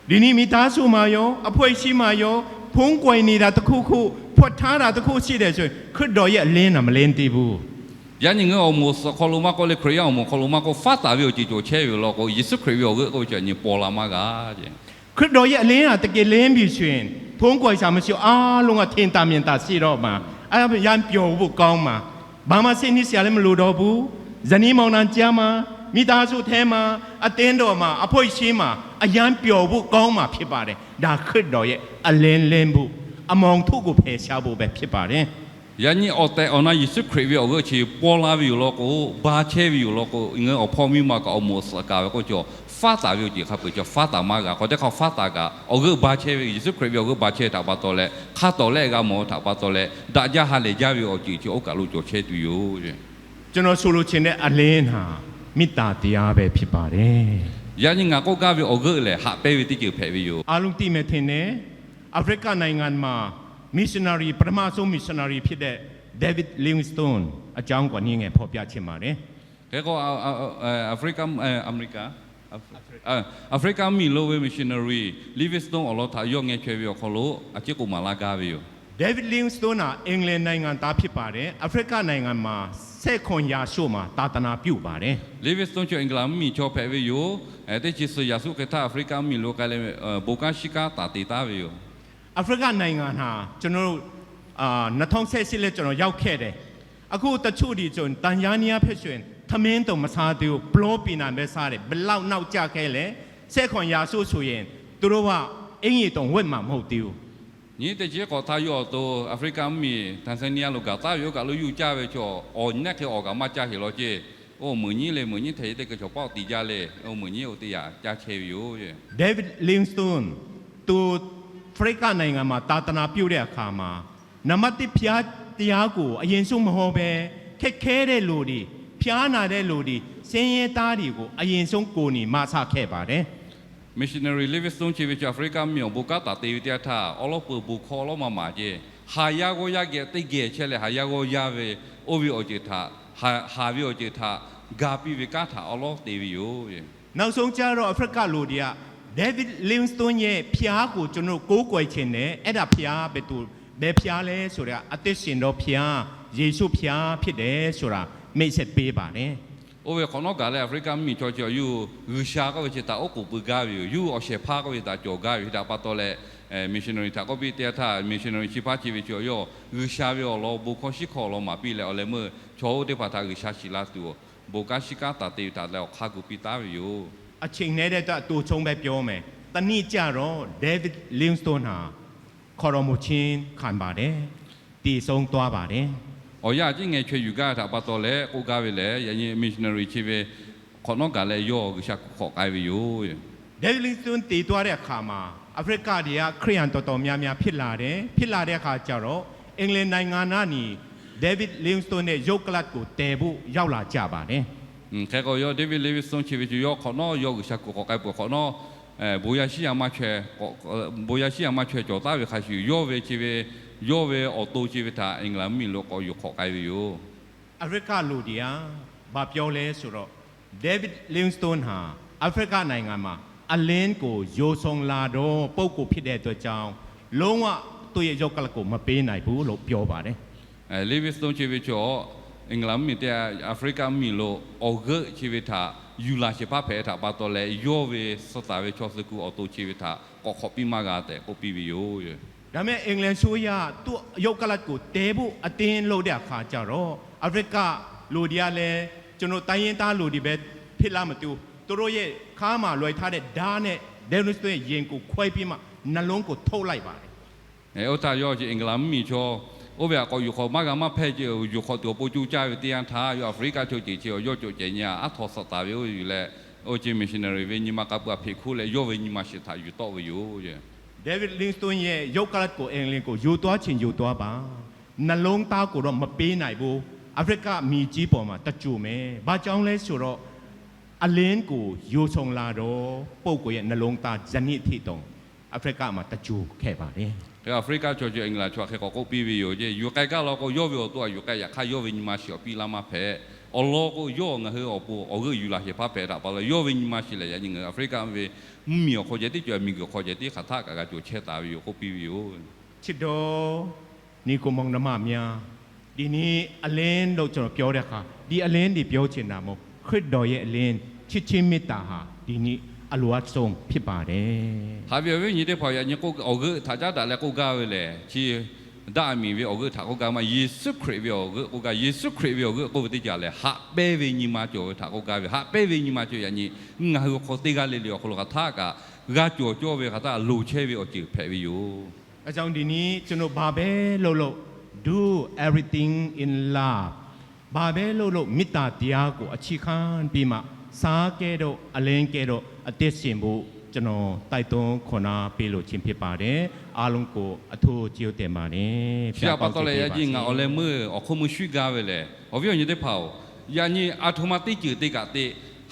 ဒီနေ့ မိသားစုမှာရော အဖွဲ့အစည်းမှာရော ဖုန်းကွယ်နေတာတစ်ခုခု ဖွက်ထားတာတစ်ခုရှိတယ်ဆိုရင် ခရစ်တော်ရဲ့အလင်းက မလင်းသေးဘူး။ Yaꞈ nyi ngaˬ hui awˬ moˍ awˬ suhˍ hk'aw lo maˇ k'oˆ leh, Hkriꞈ yaˇ awˬ moˍ hk'aw lo maˇ k'oˆ, faˉ taˍ ve awˬ ceuˬ cawˬ chehˇ ve yoˬ law k'o, Yeˍsuˆ Hkriꞈ ve awˬ g'euˆ k'oˆ ve chi nyi paw la maˇ g'a. Hkriꞈ ခရစ်တော်ရဲ့အလင်းဟာ တကယ်လင်းပြီဆိုရင် ဖုန်းကွယ်စရာမရှိဘူး။ အားလုံးက ထင်သာမြင်သာရှိတော့မှာ။ အဲဒါ ရမ်းပျော်ဖို့ကောင်းမှာ။ ဘာမှစိတ်ညစ်စရာလည်း မလိုတော့ဘူး။ ဇနီးမောင်နှံကြားမှာ၊ မိသားစုထဲမှာ၊ အသင်းတော်မှာ၊ အဖွဲ့အစည်းမှာ အရမ်းပျော်ဖို့ကောင်းမှာ ဖြစ်ပါတယ်။ ဒါ ခရစ်တော်ရဲ့အလင်းလင်းဖို့၊ အမောင်ထို့ကို ဖယ်ရှားဖို့ပဲ ဖြစ်ပါတယ်။ Yaꞈ nyi awˬ tehˬ awˬ na Yeˍsuˆ Hkriꞈ ve awˬ g'euˆ chi paw la ve yoˬ law k'o, ba chehˇ ve yoˬ law k'o, ngaˬ hui awˬ hpawˇ miˇ ma kaꞈ awˬ moˍ awˬ suhˍ kaˍ ve k'oˆ ve chi, faˉ taˍ ve awˬ ceuˬ hk'a peuˬ chi faˉ taˍ maˇ g'a. K'awꞈ teˇ hk'aˇ faˉ taˍ kaꞈ awˬ g'euˆ ba chehˇ ve, Yeˍsuˆ Hkriꞈ ve awˬ g'euˆ ba chehˇ htaꞈ pa taw leh, hk'a tawˍ lehˆ g'a mawˬ htaꞈ pa taw leh, daꞈ jaˇ ha lehˬ jaˇ ve awˬ ceuˬ chi oˇ kaˬ lo cawˬ chehˇ tuˬ yoˬ. ကျွန်တော်ဆိုလိုချင်တဲ့ အလင်းဟာ မေတ္တာတရားပဲ ဖြစ်ပါတယ်။ Yaꞈ nyi ngaˬ k'oˆ gaˇ ve awˬ g'euˆ lehˬ, haꞈ pehnˇ ve teˇ ceuˬ hpehꞈ ve yoˬ. အားလုံးသိမယ်ထင်တယ်။ အာဖရိကနိုင်ငံမှာ missionary ပထမဆုံး missionary ဖြစ်တဲ့ David Livingstone အကြောင်းကို အနည်းငယ် ဖော်ပြချင်ပါတယ်။ Hk'e k'o, Aˍfriˍka, Aˍmeˍriˍkaˍ, Aˍfriˍka mvuhˇmiˬ lo ve missionary Livingstone awˬ lawn htaꞈ yawˇ ngeh chaweh ve awˬ hk'aw lo a ciˉ k'oˆ maˍ laˇ gaˇ ve yoˬ. David Livingstone ဟာ England နိုင်ငံသား ဖြစ်ပါတယ်။ အာဖရိကနိုင်ငံမှာ ဆယ့်ခုနစ်ရာရှိမှာ သာသနာပြုပါတယ်။ Livingstone chi England mvuhˇmiˬ chaw hpehꞈ ve yoˬ. Teˇ chi suhˍ yaꞈ suhˉ hk'e htaˇ Aˍfriˍka mvuhˇmiˬ lo k'ai leh, bon kanˉ shiˉ kanˉ taˍ te taˉ ve yoˬ. အာဖရိကနိုင်ငံဟာ ကျွန်တော်တို့၊ အာ၊ နှစ်ထောင်ဆယ့်ရှစ် လည်း ကျွန်တော်ရောက်ခဲ့တယ်။ အခုတချို့တွေဆိုရင် တန်ဇါနီးယားဘက်ဆိုရင် ထမင်းတောင်မစားသေးဘူး။ ဘလောပီနံပဲစားတယ်။ ဘယ်လောက်နောက်ကျခဲ့လဲ။ ဆယ့်ခုနစ်ရာရှိဆိုရင် သူတို့က အင်္ကျီတောင်ဝတ်မှာမဟုတ်သေးဘူး။ Nyi teˇ chi k'awꞈ htaˇ yawˇ awˬ to Aˍfriˍka mvuhˇmiˬ Tanzania lo gaˬ taˉ ve yoˬ. Oˇ kaˬ lo yuˇ caˇ ve chaw awˬ nehˉ hk'e awˬ kaꞈ maˇ caˇ sheˍ law ceˇ. Oˇ meuꞈ nyiˉ le, meuꞈ nyiˉ hteꞈ teˇ hkui chaw paˆ tiꞈ jaˇ le. Oˇ meuꞈ nyiˉ oˇ teˇ yaꞈ caˇ chehˇ ve yoˬ. David Livingstone သူ အာဖရိကနိုင်ငံမှာ သာသနာပြုတဲ့အခါမှာ နံပါတ်တစ် ဘုရားတရားကို အရင်ဆုံးမဟောဘဲ ခက်ခဲတဲ့လူတွေ၊ ဖျားနာတဲ့လူတွေ၊ ဆင်းရဲသားတွေကို အရင်ဆုံးကူညီမဆခဲ့ပါတယ်။ Missionary Livingstone chi ve chaw Aˍfriˍliˍkaˆ mvuhˇmiˬ awˬ bon kanˉ taˍ te ve teˇ yanˇ htaˇ, awˉ lawˉ peuˬ bon hkawˇ awˉ lawˉ maˇ maˍ ceˇ. Haˍ yaˇ g'awˇ yaˇ geh teˇ geh chehˇ leh haˍ yaˇ g'awˇ yaˇ ve oˇ ve awˬ ceuˬ htaꞈ, haˍ ve awˬ ceuˬ htaꞈ ga piˇ ve kanˉ htaꞈ awˉ lawˉ te ve yoˬ. နောက်ဆုံးကျတော့ အာဖရိကလိုတွေက David Livingstone ရဲ့ဘုရားကို ကျွန်တော်တို့ကိုးကွယ်ချင်တယ်။ အဲ့ဒါဘုရားဘယ်သူ ဘယ်ဘုရားလဲဆိုတာ အသက်ရှင်သောဘုရား ယေရှုဘုရားဖြစ်တယ်ဆိုတာ မိတ်ဆက်ပေးပါတယ်။ Oˇ ve hk'awꞈ nawˉ gaˬ leh Aˍfriˍliˍkaˆ mvuhˇmiˬ chaw chi awˬ yawˇ G'uiˬsha k'oˆ ve chi htaꞈ oˉ k'oˍ pui gaˇ ve yoˬ. Yawˇ awˬ shehˍ hpaˇ k'oˆ ve htaꞈ cawˬ gaˇ ve yoˬ. Hk'e htaꞈ pa taw leh, missionary htaꞈ k'oˆ piˇ teˇ yanˇ htaˇ, missionary chi hpaˇ chi ve chaw awˬ yawˇ G'uiˬsha ve awˬ lawn bon hkawˇ shiˉ hkawˇ awˬ lawn maˍ piˇ leh awˬ leh meuˇ chaw oˇ teˇ hpaˍ htaꞈ G'uiˬsha shiˍ la tuˬ, bon kanˉ shiˉ kanˉ taˍ te ve htaꞈ leh awˬ hk'aˇ gu piˇ taˉ ve yoˬ. အချိန်နဲ့တည်း အတိုဆုံးပဲပြောမယ်။ တစ်နည်းကျတော့ David Livingstone ဟာ ခေါ်တော်မူခြင်းခံပါတယ်။ သေဆုံးသွားပါတယ်။ Awˬ yanˇ a ciˉ ngeh chaweh yuˬ gaˇ ve htaꞈ pa taw leh k'oˆ gaˇ ve lehˬ, yaꞈ nyi missionary chi ve hk'awꞈ nawˉ gaˬ leh yawˇ G'uiˬsha kuˬ hk'awꞈ k'ai ve yoˬ. David Livingstone သေသွားတဲ့အခါမှာ အာဖရိကတွေက ခရစ်ယာန်တော်တော်များများ ဖြစ်လာတယ်။ ဖြစ်လာတဲ့အခါကျတော့ အင်္ဂလန်နိုင်ငံကနေ David Livingstone ရဲ့ရုပ်ကလပ်ကို တည်ဖို့ ရောက်လာကြပါတယ်။ Hk'e k'o, yawˇ David Livingstone chi ve chaw yawˇ hk'awꞈ nawˉ yawˇ G'uiˬsha kuˬ hk'awꞈ k'ai peuˬ hk'awꞈ nawˉ, bon yaˇ shiˉ yaˇ maˇ chaweh, bon yaˇ shiˉ yaˇ maˇ chaweh cawˬ taˉ ve hk'a shuˍ, yawˇ ve chi ve, yawˇ ve awˬ to chi ve htaꞈ England mvuhˇmiˬ lo k'awꞈ yuˬ hk'awꞈ k'ai ve yoˬ. အာဖရိကလိုတွေက ဘာပြောလဲဆိုတော့ David Livingstone ဟာ အာဖရိကနိုင်ငံမှာ အလင်းကို ယိုဆောင်လာသောပုဂ္ဂိုလ်ဖြစ်တဲ့အတွက်ကြောင့် လုံးဝသူ့ရဲ့ရုပ်ကလပ်ကို မပေးနိုင်ဘူးလို့ ပြောပါတယ်။ Livingstone chi ve chaw England mvuhˇmiˬ teˇ Aˍfriˍliˍkaˆ mvuhˇmiˬ lo awˬ g'euˆ chi ve htaꞈ yuˬ laˬ shehˍ hpaˇ hpehꞈ htaꞈ pa taw leh, yawˇ ve suh taˍ ve chaw suh kuˬ awˬ to chi ve htaꞈ k'awꞈ hk'awꞈ piˇ maˇ g'a tehꞈ k'oˆ piˇ ve yoˬ. ဒါပေမဲ့ အင်္ဂလန်အစိုးရ သူ့ရုပ်ကလပ်ကို တည်ဖို့အတင်းလုပ်တဲ့အခါကျတော့ အာဖရိကလိုတွေကလည်း ကျွန်တော်တိုင်းရင်းသားလိုတွေပဲ ဖြစ်လားမသိဘူး။ သူတို့ရဲ့ခါမှာလွှဲထားတဲ့ဓားနဲ့ Livingstone ရဲ့ရင်ကိုခွဲပြီးမှ နှလုံးကိုထုတ်လိုက်ပါတယ်။ Oˇ htaˇ yawˇ chi England mvuhˇmiˬ chaw oˇ ve htaꞈ k'awꞈ yuˬ hk'awꞈ maˇ g'a maˇ hpehˇ ce, yuˬ hk'awꞈ tuˬ awˬ pon coˇ caˇ ve teˇ yanˇ htaˇ, yawˇ Aˍfriˍliˍkaˆ chaw ceuˬ chi awˬ yawˇ cawˬ cehˬ nyi a aˉ htaw suh taˍ ve oˇ ve yuˬ leh, oˇ chi missionary ve nyi ma k'a pui a hpeꞈ hkuˇ leh yawˇ ve nyi ma shiˍ htaꞈ yuˬ tawˆ ve yoˬ. David Livingstone ရဲ့ရုပ်ကလပ်ကို အင်္ဂလန်ကို ယူသွားချင်ယူသွားပါ။ နှလုံးသားကိုတော့ မပေးနိုင်ဘူး။ အာဖရိကမြေကြီးပေါ်မှာ သဂြိုၤဟ်မယ်။ ဘာကြောင့်လဲဆိုတော့ အလင်းကို ယူဆောင်လာတော့ ပုဂ္ဂိုလ်ရဲ့နှလုံးသား ယနေ့အထိတောင် အာဖရိကမှာ သဂြိုၤဟ်ခဲ့ပါတယ်။ Hk'e Aˍfriˍliˍkaˆ chaw ceuˬ England chaw hk'e k'awꞈ k'oˆ piˇ ve yoˬ ce. Yuˬ k'ai gaˇ law k'o, yawˇ ve awˬ to a yuˬ k'ai, yaꞈ hk'aˇ yawˇ ve nyi ma shiˍ awˬ piˇ laˇ maˇ hpehꞈ. Awˬ lawn k'o, yawˇ ngaˬ hui awˬ pon awˬ g'euˆ yuˬ laˬ shehˍ hpaˇ hpehꞈ htaꞈ pa taw, yawˇ ve nyi ma shiˍ lehˬ, yaꞈ nyi ngaˬ hui Aˍfriˍliˍkaˆ ve mvuhˇmiˬ awˬ hk'aw ceh tiˉ cawˬ, miˬguiˬ awˬ hk'aw ceh tiˉ hk'aˬ htaˆ kaꞈ g'a cawˬ chehˇ taˍ ve yoˬ k'oˆ piˇ ve yoˬ. ချစ်တော်ညီအစ်ကိုမောင်နှမများ ဒီနေ့အလင်းလို့ကျွန်တော်ပြောတဲ့အခါ ဒီအလင်းတွေပြောချင်တာမဟုတ် ခရစ်တော်ရဲ့အလင်း ချစ်ခြင်းမေတ္တာဟာ ဒီနေ့အလိုအပ်ဆုံးဖြစ်ပါတယ်။ Haꞈ ve awˬ viˉ awˬ nyi teˇ hpaˍ, yaꞈ nyi k'oˆ awˬ g'euˆ htaꞈ caˉ daꞈ leh k'oˆ gaˇ ve lehˬ, chi daꞈ miˬ ve awˬ g'euˆ htaꞈ k'oˆ gaˇ maˇ, Yeˍsuˆ Hkriꞈ ve awˬ g'euˆ k'oˆ gaˇ. Yeˍsuˆ Hkriꞈ ve awˬ g'euˆ k'oˆ ve teˇ caˬ lehˬ, haꞈ pehnˇ ve nyi ma cawˬ ve htaꞈ k'oˆ gaˇ ve. Haꞈ pehnˇ ve nyi ma cawˬ yaꞈ nyi ngaˬ hui awˬ hk'aw teˇ g'aˇ le le awˬ hk'aw lo hk'aˬ htaˆ kaꞈ g'a cawˬ cawˇ ve, hk'aˬ htaˆ kaꞈ loˍ chehˇ ve awˬ ceuˬ hpehꞈ ve yoˬ. ဒါကြောင့်ဒီနေ့ ကျွန်တော်ဘာပဲလုပ်လုပ် do everything in love ဘာပဲလုပ်လုပ် မေတ္တာတရားကို အခြေခံပြီးမှ ဆားကဲ့သို့ အလင်းကဲ့သို့ အသက်ရှင်ဖို့ ကျွန်တော် တိုက်တွန်းခွင့်ပေးလို့ခြင်းဖြစ်ပါတယ်။ အားလုံးကို အထူးကျေးဇူးတင်ပါတယ်။ Chi htaꞈ pa taw leh, yaꞈ nyi ngaˬ awˬ leh meuˇ awˬ hk'oˆ meuˇ shuˉ gaˇ ve lehˬ, awˬ viˉ awˬ nyi teˇ hpaˍ-oˬ, yaꞈ nyi a htoꞈ ma teˇ ceuˬ te kaꞈ te,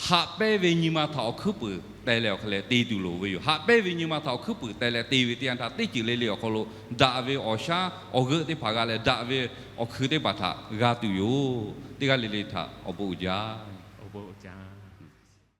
haꞈ pehnˇ ve nyi ma htaꞈ awˬ hkuiˉ puiˍ teh leh awˬ hk'aw leh te tuˬ loˍ ve yoˬ. Haꞈ pehnˇ ve nyi ma htaꞈ awˬ hkuiˉ puiˍ teh leh te ve teˇ yanˇ htaˇ, teˇ ceuˬ le le awˬ hk'aw lo daꞈ ve awˬ shaˉ awˬ g'euˆ teˇ hpaˍ g'a leh, daꞈ ve awˬ hkui teˇ hpaˍ htaꞈ g'a tuˬ yoˬ. Teˇ g'aˇ le le htaꞈ awˬ bon uiˍ jaˇ.